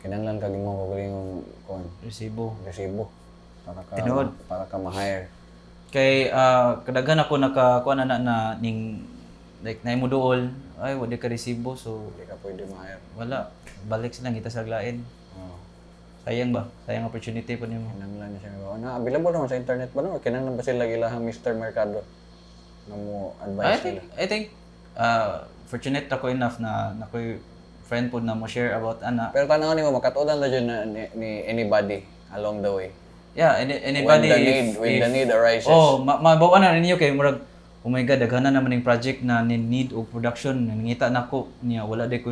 Speaker 3: Kinahanglan ka gimo kaugalingong kuan,
Speaker 2: Resibo.
Speaker 3: resibo para ka
Speaker 2: Tinuod.
Speaker 3: para ka ma-hire.
Speaker 2: Kay kadaghan ako naka kuan na na ning like naimo duol ay wala ka resibo, so
Speaker 3: Hindi ka pwede ma-hire.
Speaker 2: wala, balik sila ngita sa lain.
Speaker 3: Oh.
Speaker 2: Sayang ba? Sayang opportunity po nimo.
Speaker 3: Kinahanglan na siya. Na available naman sa internet ba, no? Or kinahanglan ba sila ilahang Mr. Mercado na mo
Speaker 2: I
Speaker 3: advise
Speaker 2: think
Speaker 3: sila?
Speaker 2: I think fortunate ako enough na nakoy friend po na mo share about ana.
Speaker 3: Pero tanaw nimo makatuodan na jud na ni anybody along the way.
Speaker 2: Yeah, anybody
Speaker 3: When the need, when the need arises.
Speaker 2: Oh, mabaw na ninyo kay murag, oh my God, daghan na naman ning project na ni need og production, nangita nako niya wala day ko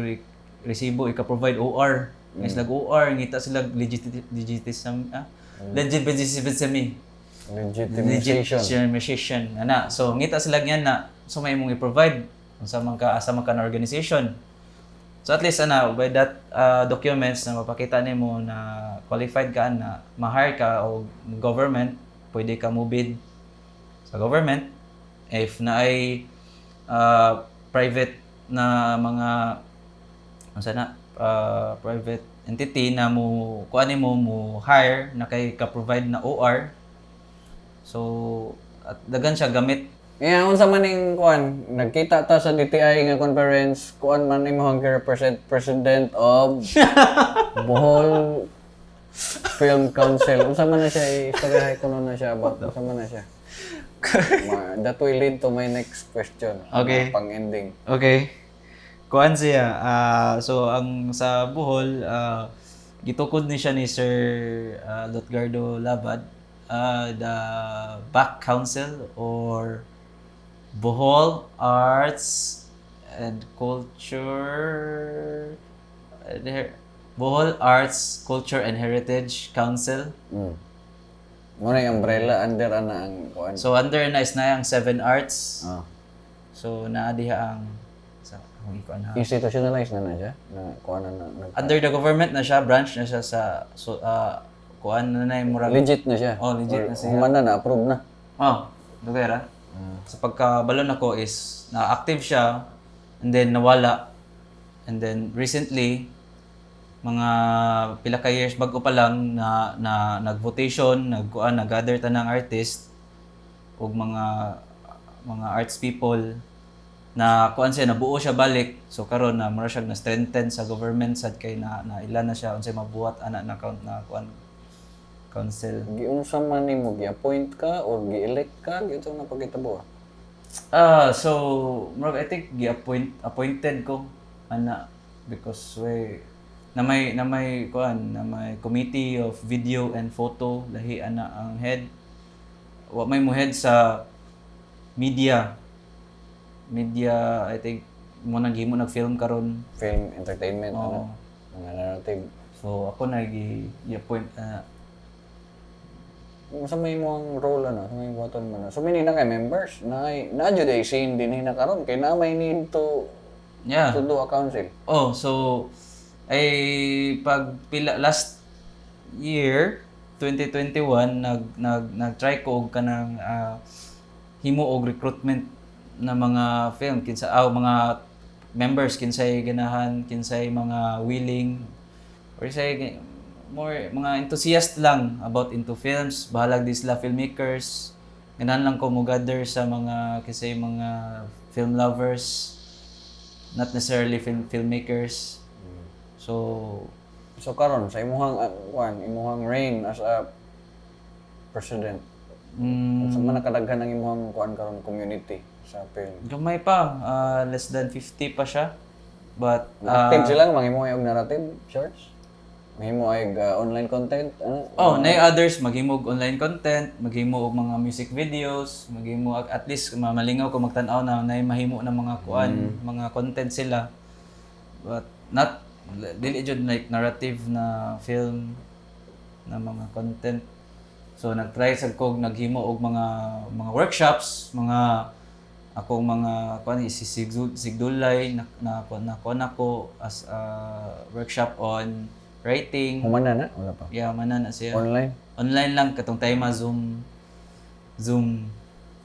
Speaker 2: resibo ika-provide OR. Nga sila OR, ngita sila legitism, legitimation.
Speaker 3: Legitimization.
Speaker 2: Legitimization ana. So ngita sila niyan na so may imong i-provide unsa man ka, asa man ka na organization. So at least ana by that documents na mapakita nimo na qualified ka na ma-hire ka o government, pwede ka mo bid sa government. If na ay private na mga unsa na private entity na mo kuan nimo mo hire na kay ka provide na OR, so at dagan siya gamit.
Speaker 3: Nga unsa man ning kuan, nagkita ta sa DTI nga conference, kuan man imong represent president of Bohol Film Council. Unsa man na siya, istoryahay ko na siya ba? Unsa man na siya? That will lead to my next question.
Speaker 2: Okay.
Speaker 3: Pang-ending.
Speaker 2: Okay. Kuan siya. So ang sa Bohol, gitukod ni siya ni Sir Lutgardo Labad, the Back Council or Bohol Arts and Culture there. Bohol Arts, Culture and Heritage Council.
Speaker 3: Mo na yung umbrella under ana ang kuan.
Speaker 2: So under na is na ang Seven Arts.
Speaker 3: Ah.
Speaker 2: So naa diha ang sa akong ikuan ha.
Speaker 3: Institutionalized na na siya. Na kuan na, na
Speaker 2: Under the government na siya, branch na siya sa so, kuan na na yung murag.
Speaker 3: Legit na siya.
Speaker 2: Oh, legit na siya.
Speaker 3: Human na na approve na.
Speaker 2: Oh, dugay ra. Sa pagkabalon ako is na-active siya and then nawala. And then recently mga pila ka years bago pa lang na, na nag-votation, nagkuan, nag-gather tanang artist ug mga arts people na kuan siya, nabuo siya balik. So karon na mura siya na strengthen sa government sad kay na, na ilan na siya unsay mabuhat ana na count na kuan council.
Speaker 3: Giunsa man nimo, gi-appoint ka or gi-elect ka, giunsa man pagkitabo?
Speaker 2: Ah, so murag I think gi-appoint appointed ko ana because we na may kuan, na may committee of video and photo, lahi ana ang head. Wa may mo head sa media. Media, I think mo nang gihimo nag film karon.
Speaker 3: Film entertainment
Speaker 2: Oo.
Speaker 3: ano, mga narrative.
Speaker 2: So ako na gi-appoint ana.
Speaker 3: Unsa may imong role ano, sa may buhaton mo na. So many na kay members, na na jud ay scene din na karon kay na may need to to do a council.
Speaker 2: Oh, so ay pag pila last year 2021 nag nag nag-try ko og kanang himo og recruitment na mga film kinsa aw mga members, kinsay ganahan, kinsay mga willing or say more mga enthusiast lang about into films, bahalag di sila filmmakers. Ganahan lang ko mo gather sa mga kinsay mga film lovers, not necessarily filmmakers. So
Speaker 3: So karon sa imuhang kuan, imuhang reign as a president, unsa man nakadaghan ang imuhang kuan karon, community sa film?
Speaker 2: Gamay pa, less than 50 pa siya. But
Speaker 3: Active sila manghimo ay og narrative shorts, mahimo ay online content ano.
Speaker 2: Oh, na yung others maghimo og online content, maghimo og mga music videos, maghimo at least mamalingaw ko magtan-aw na nay mahimo na mga kuan, mga content sila. But not dili jud like narrative na film na mga content. So nagtry sad ko og naghimo og mga workshops, mga akong mga kuan si Sigdulay na na na kuan ako as a workshop on writing.
Speaker 3: Human na na wala pa.
Speaker 2: Yeah, manan na siya.
Speaker 3: Online.
Speaker 2: Online lang katong time Zoom Zoom.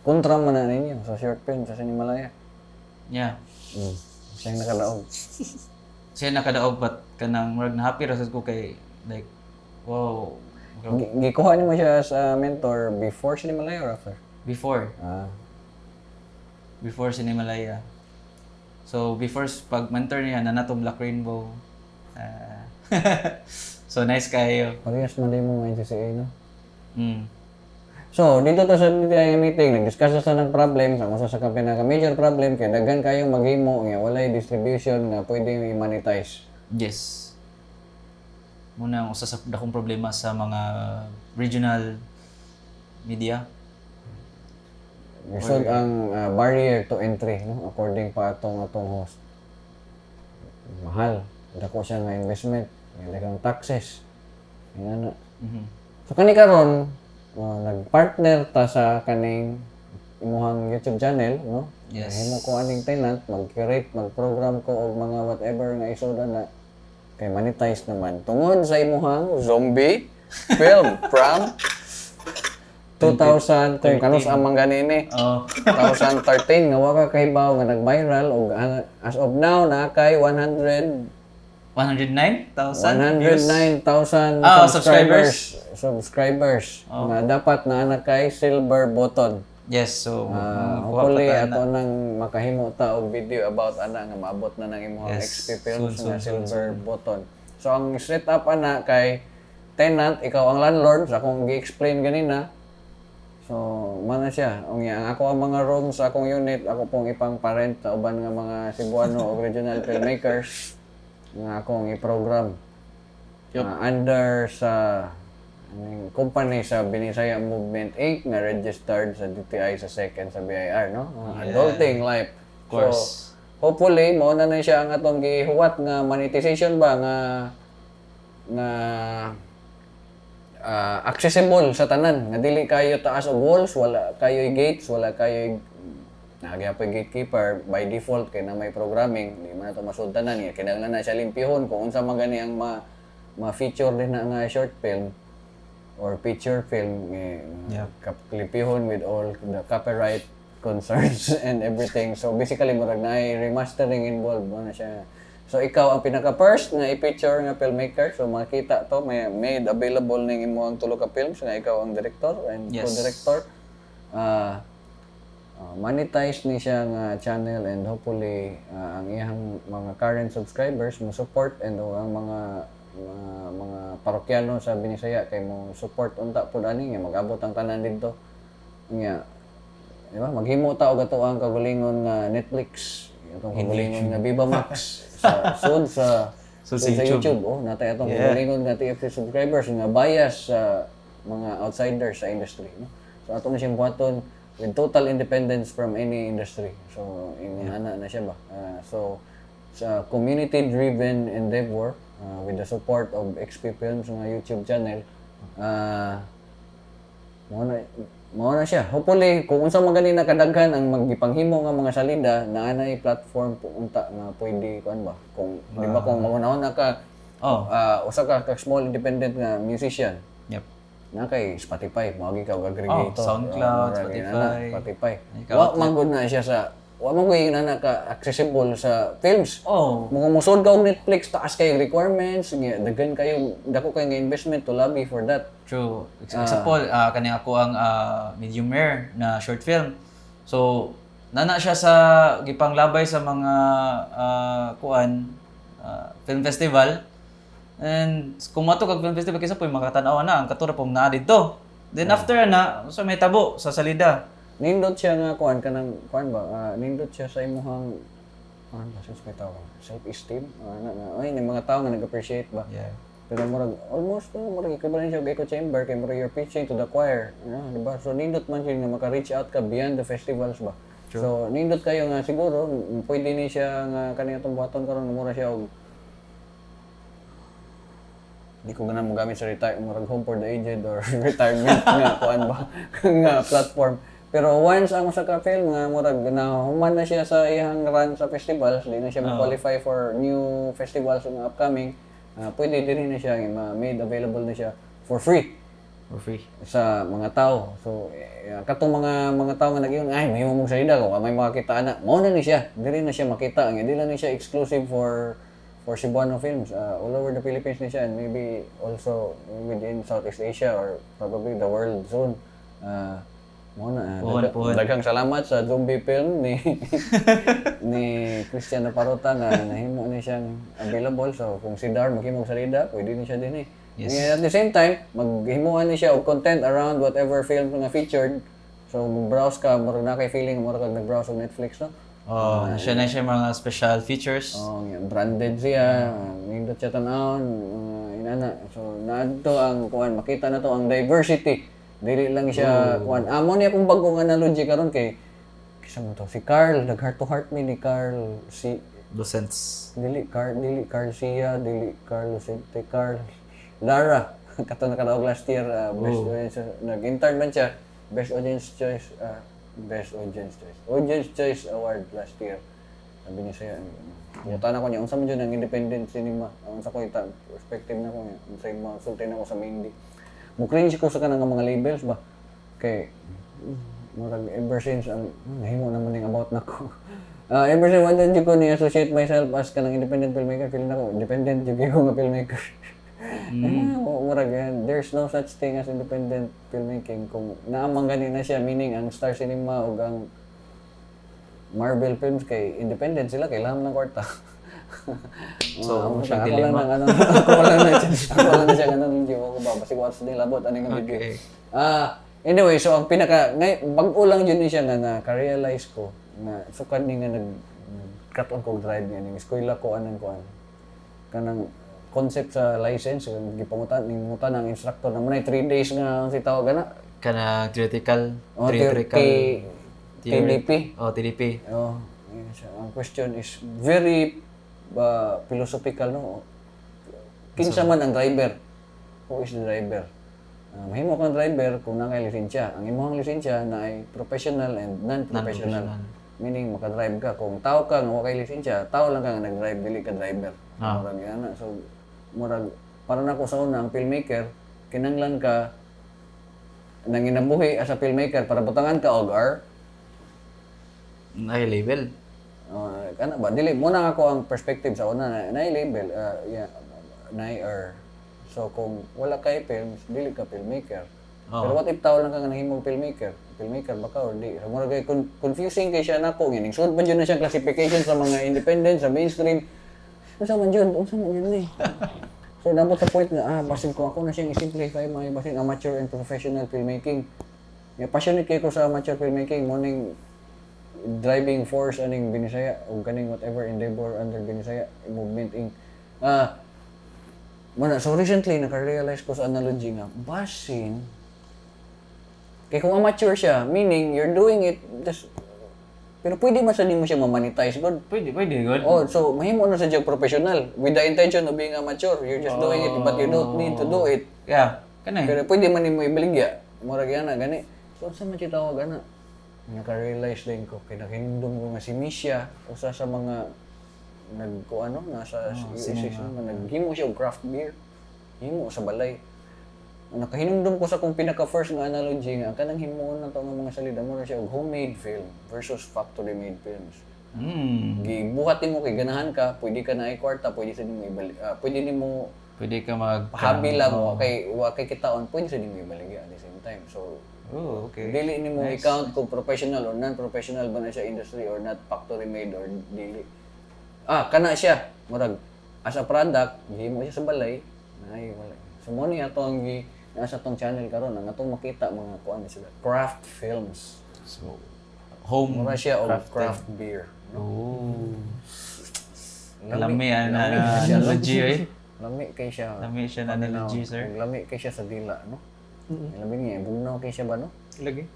Speaker 3: Kontra man na ninyo sa short film sa Cinemalaya.
Speaker 2: Yeah.
Speaker 3: Siya yung nakadaog.
Speaker 2: Siya nakadaog but kanang murag na happy ra sad ko kay like wow.
Speaker 3: Gikuha nimo siya as a mentor before Cinemalaya or after?
Speaker 2: Before.
Speaker 3: Ah.
Speaker 2: Before Cinemalaya. So before pag mentor niya na natong Black Rainbow. Ah. So nice kayo.
Speaker 3: Parehas man din mo nga NCCA, no?
Speaker 2: Mm.
Speaker 3: So, dito to sa DTI meeting, nag-discuss na sa ng problem, sa usa sa ka pinaka major problem kay daghan kayong maghimo nga walay distribution nga pwede i-monetize.
Speaker 2: Yes. Muna ang usa sa dakong problema sa mga regional media.
Speaker 3: Lisod ang barrier to entry, no? According pa atong atong host. Mahal. Dako siya nga investment, daghang taxes. Yan na. So kani karon, nagpartner ta sa kaning imuhang YouTube channel, no?
Speaker 2: Yes.
Speaker 3: Himo ko aning tenant, mag-curate, mag-program ko og mga whatever nga isod na kay monetize naman tungod sa imuhang zombie film from 2000 kung kanus amang ganini.
Speaker 2: Oh.
Speaker 3: 2013 nga wa ka kahibaw nga nag-viral og as of now na kay 100
Speaker 2: 109,000 views.
Speaker 3: 109,000
Speaker 2: Ah,
Speaker 3: subscribers subscribers nga dapat na ana kay silver button.
Speaker 2: Yes, so
Speaker 3: Ah,
Speaker 2: makuha pa
Speaker 3: hopefully
Speaker 2: ta na.
Speaker 3: ato nang makahimo ta og video about ana nga maabot na nang imong
Speaker 2: Yes.
Speaker 3: XP Films
Speaker 2: Soon,
Speaker 3: nga
Speaker 2: soon,
Speaker 3: silver button. So ang setup ana kay tenant, ikaw ang landlord sa akong gi-explain ganina. So mana siya. Unya ang ako ang mga rooms sa akong unit ako pong ipang parent sa uban nga mga Cebuano o regional filmmakers nga akong i-program. Ah, under sa aning company sa Binisaya Movement Inc. nga registered sa DTI, sa SEC and sa BIR, no? Mga adulting life.
Speaker 2: Of course.
Speaker 3: So, hopefully, mao na na siya ang atong gihuwat nga monetization ba nga nga accessible sa tanan nga dili kayo taas og walls, wala kayo gates, wala kayo nagyapoy gatekeeper by default kay na may programming, di man na to masud tanan nga kinahanglan na siya limpyuhon kung unsa man gani ang ma ma-feature din na nga short film or feature film nga limpyuhon with all the copyright concerns and everything. So basically murag naay remastering involved mo na siya. So ikaw ang pinaka first nga i-feature nga filmmaker. So makita to, may made available ning imong tulo ka films nga ikaw ang director and co-director. Monetize ni siya nga channel and hopefully ang iyang mga current subscribers mo support and ang mga parokyano sa Binisaya kay mo support unta pud ani nga mag-abot ang tanan didto. Nga di ba maghimo ta og ato ang kagalingon nga Netflix, atong kagalingon nga Viva Max sa sud sa
Speaker 2: Sud
Speaker 3: sud
Speaker 2: sa
Speaker 3: sa
Speaker 2: YouTube.
Speaker 3: YouTube. Oh, natay atong kagalingon nga TFC subscribers nga bias sa mga outsiders sa industry, no? So ato na siyang buhaton with total independence from any industry. So ingon ana na siya ba. So sa community driven endeavor with the support of XP Films nga YouTube channel, mao na siya. Hopefully, kung unsa man gani na kadaghan ang magipanghimo nga mga salida, naa nay platform po unta nga pwede kuan ba. Kung di ba kung mauna na ka usa ka ka small independent nga musician, na kay Spotify, moagi ka og aggregator.
Speaker 2: Oh, SoundCloud,
Speaker 3: murag yun, ana,
Speaker 2: Spotify.
Speaker 3: Spotify.
Speaker 2: Ay, ka
Speaker 3: Wa man gud na siya sa wa man gud na ka accessible sa films. Kung musod ka og Netflix, taas kayo requirements, nga daghan kayo, dako kayo nga investment to lobby for that.
Speaker 2: True. Example, kani ako ang medium rare na short film. So, nana siya sa gipanglabay sa mga kuan film festival. And kung mato kag film festival kaysa po makatanaw na ang katura pong naa didto. Then after na, so may tabo sa salida.
Speaker 3: Nindot siya nga kuan kanang kuan ba? Nindot siya sa imuhang kuan ba, sus, may tawag, self-esteem. Na, na, ay, may mga tao nga nag-appreciate ba. Pero murag almost no, murag equivalent siya og echo chamber kay murag you're preaching to the choir, no, di ba? So nindot man siya nga maka-reach out ka beyond the festivals ba. So nindot kayo nga siguro pwede ni siya nga kani atong buhaton karon, mura siya og di ko ganang mogamit sa retire, murag home for the aged or retirement nga kuan ba nga platform. Pero once ang usa ka film nga murag na human na siya sa iyang run sa festivals, di na siya ma-qualify for new festivals nga upcoming, pwede din na siya ma-made available na siya for free
Speaker 2: For free.
Speaker 3: sa mga tao. So eh, katong mga tao nga nag-ingon, "Ay, may mong salida kung may makakita ana." Mao na ni siya. Dili na siya makita. Ang dili na ni siya exclusive for Cebuano films. All over the Philippines ni siya and maybe also within Southeast Asia or probably the world soon. Mao na.
Speaker 2: Puhon, puhon.
Speaker 3: Daghang salamat sa zombie film ni Christian Parota nga nahimo ni siyang available. So kung si Dar maghimog salida, pwede ni siya din eh. And at the same time, maghimuan ni siya og content around whatever film nga featured. So browse ka, murag na kay feeling murag kag nag-browse og Netflix, no?
Speaker 2: Oh, na siya mga special features.
Speaker 3: Oh, nga, branded siya, nindot siya tan-awon, mga inana. So naadto ang kuan, makita na to ang diversity. Dili lang siya kuan. Amo niya akong bagong analogy karon kay kisa mo to si Carl, nag heart to heart mi ni Carl si
Speaker 2: Docents.
Speaker 3: Dili Carl, dili Carl siya, dili Carl Lucente, Carl Lara. Kato nakadaog last year, best audience, nag-intern man siya, best audience choice, best audience choice, audience choice award last year. Sabi niya siya, Buta na ko niya, unsa man jud ang independent cinema, unsa ko ita, perspective na ko niya, unsa yung mga sulti na ko sa main di. Mo cringe ko sa kanang mga labels ba? Kay murag ever since ang nahimo naman ning about nako. Ever since one jud ko ni associate myself as kanang independent filmmaker, feeling nako independent jud ko nga filmmaker. Murag yan, there's no such thing as independent filmmaking kung naamang gani na siya, meaning ang Star Cinema ug ang Marvel Films kay independent sila kay lang ng kwarta.
Speaker 2: So,
Speaker 3: ako,
Speaker 2: siya
Speaker 3: ako lang
Speaker 2: dilema.
Speaker 3: ng ano, ako lang na siya ano, hindi ko ba basig what's din labot ani nga video.
Speaker 2: Okay.
Speaker 3: Anyway, so ang pinaka ngay bag-o lang jud ni siya nga na-realize ko na sukad ni nga nag cut on ko drive niya ning eskwela ko anang kuan. Kanang concept sa license gipangutan ni mutan ang instructor na mo 3 days nga si tawag ana.
Speaker 2: Kana theoretical,
Speaker 3: Oh,
Speaker 2: theoretical,
Speaker 3: TDP.
Speaker 2: Oh, TDP.
Speaker 3: Oh, yun siya. Ang question is very philosophical, no? Kinsa man ang driver? Who is the driver? Mahimo kang driver kung naa kay lisensya. Ang imong lisensya na ay professional and non-professional. Meaning makadrive ka. Kung tao ka nga wa kay lisensya, tao lang ka nga nag-drive, dili ka driver. Murag ana. So murag para nako sa una, ang filmmaker kinanglan ka nanginabuhi as a filmmaker para butangan ka og R.
Speaker 2: Ay, label.
Speaker 3: Kana ba, dili mo na ako ang perspective sa una na label, yeah, na R. So kung wala kay films, dili ka filmmaker. Pero what if tao lang ka nga nahimong filmmaker? Filmmaker ba ka or di? So murag kay confusing kay siya nako, ngining sud pa jud na siyang classification sa mga independent, sa mainstream. Unsa man jud? Unsa man jud ni? So nabot sa point nga basin ko ako na siyang i-simplify mga basin amateur and professional filmmaking. Yeah, passionate kay ko sa amateur filmmaking, morning driving force aning Binisaya o kaning whatever endeavor under Binisaya Movement Inc. Muna, so recently naka-realize ko sa analogy nga basin kay kung amateur siya, meaning you're doing it just, pero pwede man sa nimo siya ma-monetize god.
Speaker 2: Pwede, pwede, good.
Speaker 3: Oh, so mahimo na sa siyang professional with the intention of being amateur. You're just doing it but you don't need to do it.
Speaker 2: Yeah, kanay.
Speaker 3: Pero pwede man nimo ibaligya. Murag yan na gani. So unsa man tawag ana? Naka-realize din ko kay nakahindom ko nga si Misha usa sa mga nag ko ano nasa USA nga naghimo siya og craft beer. Himo sa balay. Nakahinumdum ko sa kung pinaka first nga analogy nga ang kanang himuon na to nga mga salida mo na siya og homemade film versus factory made films. Gibuhat nimo kay ganahan ka, pwede ka na ay kwarta, pwede sa nimo ibalik, pwede nimo
Speaker 2: Pwede ka mag
Speaker 3: hobby lang, wa kay kitaon, pwede sa nimo ibaligya at the same time. So
Speaker 2: Oh, okay.
Speaker 3: dili nimo i-count kung professional or non-professional ba na siya industry or not, factory made or dili. Kana siya murag as a product gihimo siya sa balay ay wala. So mo ni ato ang gi nasa atong channel karon, ang atong makita mga kuan na sila, craft films.
Speaker 2: So, home
Speaker 3: Mura siya og
Speaker 2: crafted.
Speaker 3: craft beer.
Speaker 2: Oh. Lami ang
Speaker 3: Lami siya, no?
Speaker 2: analogy eh.
Speaker 3: Lami kay siya.
Speaker 2: Lami siya na analogy, sir.
Speaker 3: Lami kay siya sa dila, no? Lami niya, bugnaw kay siya ba, no?
Speaker 1: Lagi.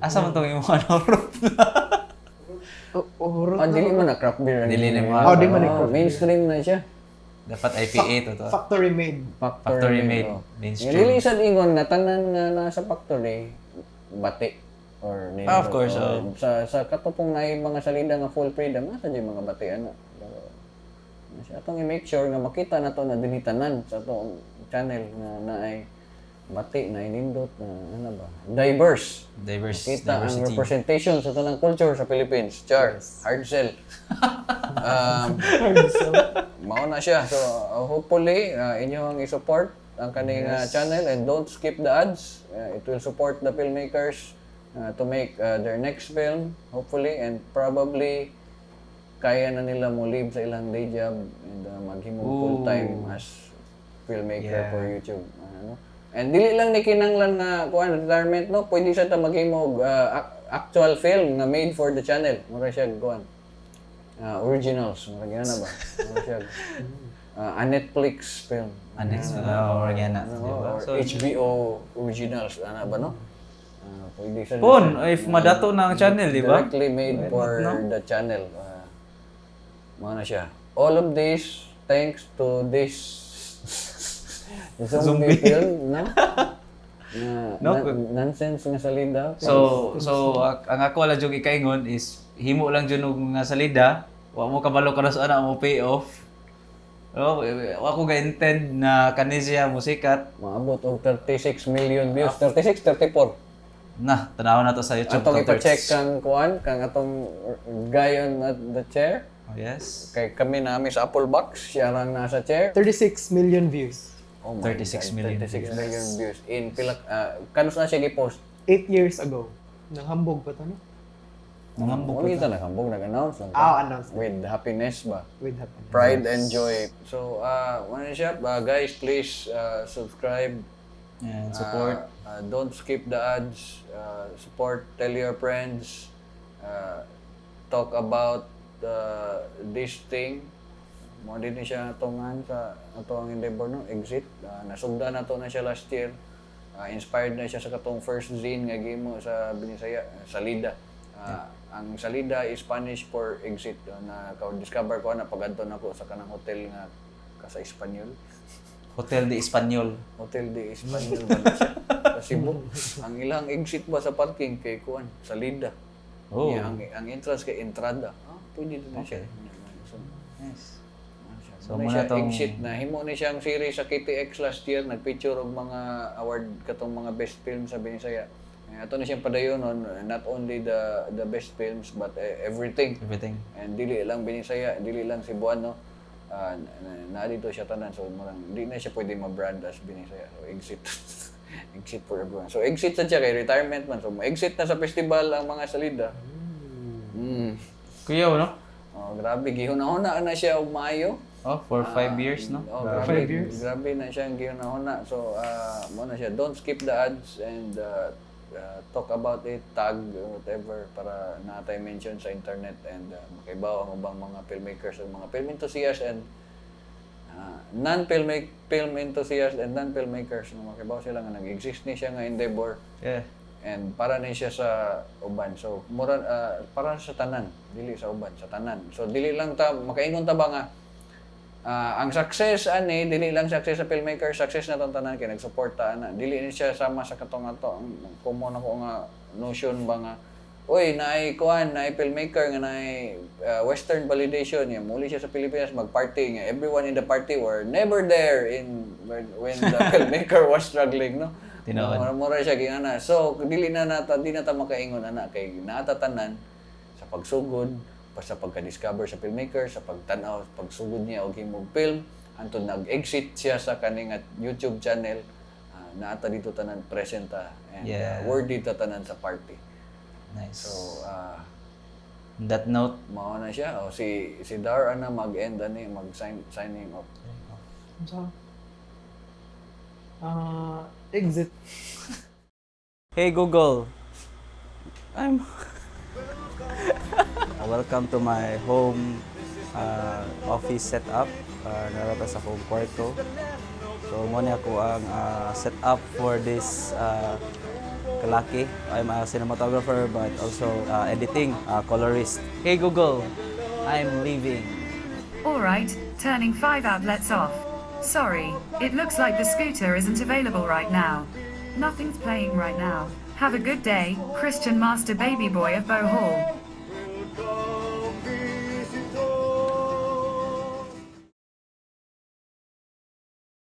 Speaker 2: Asa man tong imong ano?
Speaker 1: Oh, oh,
Speaker 3: Dili man na craft beer.
Speaker 2: Dili na mo.
Speaker 1: Oh, di man na craft beer.
Speaker 3: Mainstream na siya.
Speaker 2: Dapat IPA to to.
Speaker 1: Factory made.
Speaker 2: Factory made.
Speaker 3: Oh.
Speaker 2: Mainstream.
Speaker 3: Dili sad ingon nga tanan nga nasa factory bati or nindot.
Speaker 2: Of course,
Speaker 3: Or
Speaker 2: oh.
Speaker 3: Sa katupong na mga salida nga full freedom nasa jud mga bati ana. Pero siya atong i-make sure nga makita na to na dinhi tanan sa atong channel nga naay bati, na nindot, na ano ba? Diverse.
Speaker 2: Diverse,
Speaker 3: Kita ang
Speaker 2: diversity.
Speaker 3: representation sa tanang culture sa Philippines. Char, hard sell. Mao na siya. So, hopefully, inyo ang i-support ang kaning channel and don't skip the ads. It will support the filmmakers to make their next film, hopefully, and probably kaya na nila mo leave sa ilang day job and maghimong full-time as filmmaker for YouTube. Ano? And dili lang ni kinanglan nga kuan retirement, no, pwede sa ta maghimo og actual film nga made for the channel. Mura siya kuan. Originals, mura gyud na ba? Mura siya a Netflix film.
Speaker 2: Annex na or yan na,
Speaker 3: Ano,
Speaker 2: di ba?
Speaker 3: or
Speaker 2: So,
Speaker 3: HBO originals ana ba, no? Pwede sa
Speaker 2: Pon, if madato na ang channel, di ba?
Speaker 3: directly made for the channel. Mao na siya. All of this thanks to this zombie film, no? Na,
Speaker 2: No,
Speaker 3: nonsense nga salida.
Speaker 2: So, ang ako lang jud ikaingon is himo lang jud og nga salida, wa mo kabalo kanos ana mo pay off. No, wa ko ga-intend na kani siya musikat.
Speaker 3: Maabot og 36 million views. 36, 34.
Speaker 2: Na, tanaw na to sa YouTube.
Speaker 3: Atong
Speaker 2: tong
Speaker 3: ipa-check
Speaker 2: 36.
Speaker 3: kang kuan, kang atong guy on at the chair.
Speaker 2: Oh, yes.
Speaker 3: Kay kami nami sa Apple Box, siya rang nasa chair.
Speaker 1: 36 million views.
Speaker 3: Oh my
Speaker 2: 36
Speaker 3: God,
Speaker 2: million
Speaker 3: 36 million views in pila kanus na siya gi-post?
Speaker 1: 8 years ago. Nanghambog pa to, no?
Speaker 2: Nangambog.
Speaker 3: Wala kita naghambog, nag-announce lang.
Speaker 1: Announce.
Speaker 3: With happiness ba?
Speaker 1: With happiness.
Speaker 3: Pride and joy. So, wala na siya. Guys, please subscribe.
Speaker 2: And support.
Speaker 3: Don't skip the ads. Support, tell your friends. Talk about this thing. Mo din ni siya atongan sa ato ang endeavor, no, exit. Nasugda na to na siya last year. Inspired na siya sa katong first zine nga gimo sa Binisaya, Salida. Ang Salida is Spanish for exit. Na ka-discover ko na pagadto nako sa kanang hotel nga Sa Espanyol.
Speaker 2: Hotel de Español.
Speaker 3: Hotel de Espanyol ba na siya? Sa Cebu. Ang ilang exit ba sa parking kay kuan, salida.
Speaker 2: Oh.
Speaker 3: Niya, ang entrance kay entrada. Ah, pwede din na siya. So,
Speaker 2: Nice.
Speaker 3: ano siya.
Speaker 2: So,
Speaker 3: Muna
Speaker 2: muna
Speaker 3: siya exit na himo ni siyang series sa KTX last year, nagpicture og mga award katong mga best film sa Binisaya. Eh, ato na siyang padayon on not only the best films but everything.
Speaker 2: Everything.
Speaker 3: And dili lang Binisaya, dili lang Cebuano. Na dito siya tanan, so murang di na siya pwede ma-brand as Binisaya. So exit. Exit for everyone. So exit sa siya kay retirement man. So exit na sa festival ang mga salida.
Speaker 2: Kuya, no?
Speaker 3: Oh, grabe gihuna-huna na siya og maayo.
Speaker 2: Oh, for 5 years, no?
Speaker 3: Oh, grabe,
Speaker 1: 5 years.
Speaker 3: Grabe na siya ang gihuna-huna. So, mo na siya. Don't skip the ads and talk about it, tag, or whatever, para natay mention sa internet and makaibaw ang ubang mga filmmakers og mga film enthusiasts and non-filmake film enthusiasts and non-filmmakers nga makaibaw sila nga nag-exist ni siya nga endeavor and para ni siya sa uban. So mura para sa tanan, dili sa uban, sa tanan. So dili lang ta makaingon ta ba nga ang success ani dili lang success sa filmmaker, success na tong tanan kay nag-support ta ana. Dili ni siya sama sa katong ato ang common ako nga notion ba nga uy, naay kuan, naay filmmaker nga naay western validation niya. Muli siya sa Pilipinas mag-party nga everyone in the party were never there in when the filmmaker was struggling, no?
Speaker 2: Tinuod.
Speaker 3: Mura mura siya gingana. So dili na nata di na ta makaingon ana kay naata tanan sa pagsugod pa sa pagka-discover sa filmmaker, sa pagtan-aw, pagsugod niya og himog film, hantod nag-exit siya sa kaning at YouTube channel, naata dito tanan present ta and worthy ta tanan sa party.
Speaker 2: Nice.
Speaker 3: So
Speaker 2: On that note,
Speaker 3: mao na siya. O si Dar ana mag-end ani mag sign signing off.
Speaker 1: Unsa? Ah, exit.
Speaker 2: Hey Google. I'm Welcome to my home office setup. Naa ra ta sa akong kwarto. So mo ni ako ang setup for this kalaki. I'm a cinematographer but also editing, colorist. Hey Google, I'm leaving.
Speaker 7: Alright, turning 5 outlets off. Sorry, it looks like the scooter isn't available right now. Nothing's playing right now. Have a good day, Christian Master Baby Boy of Bohol.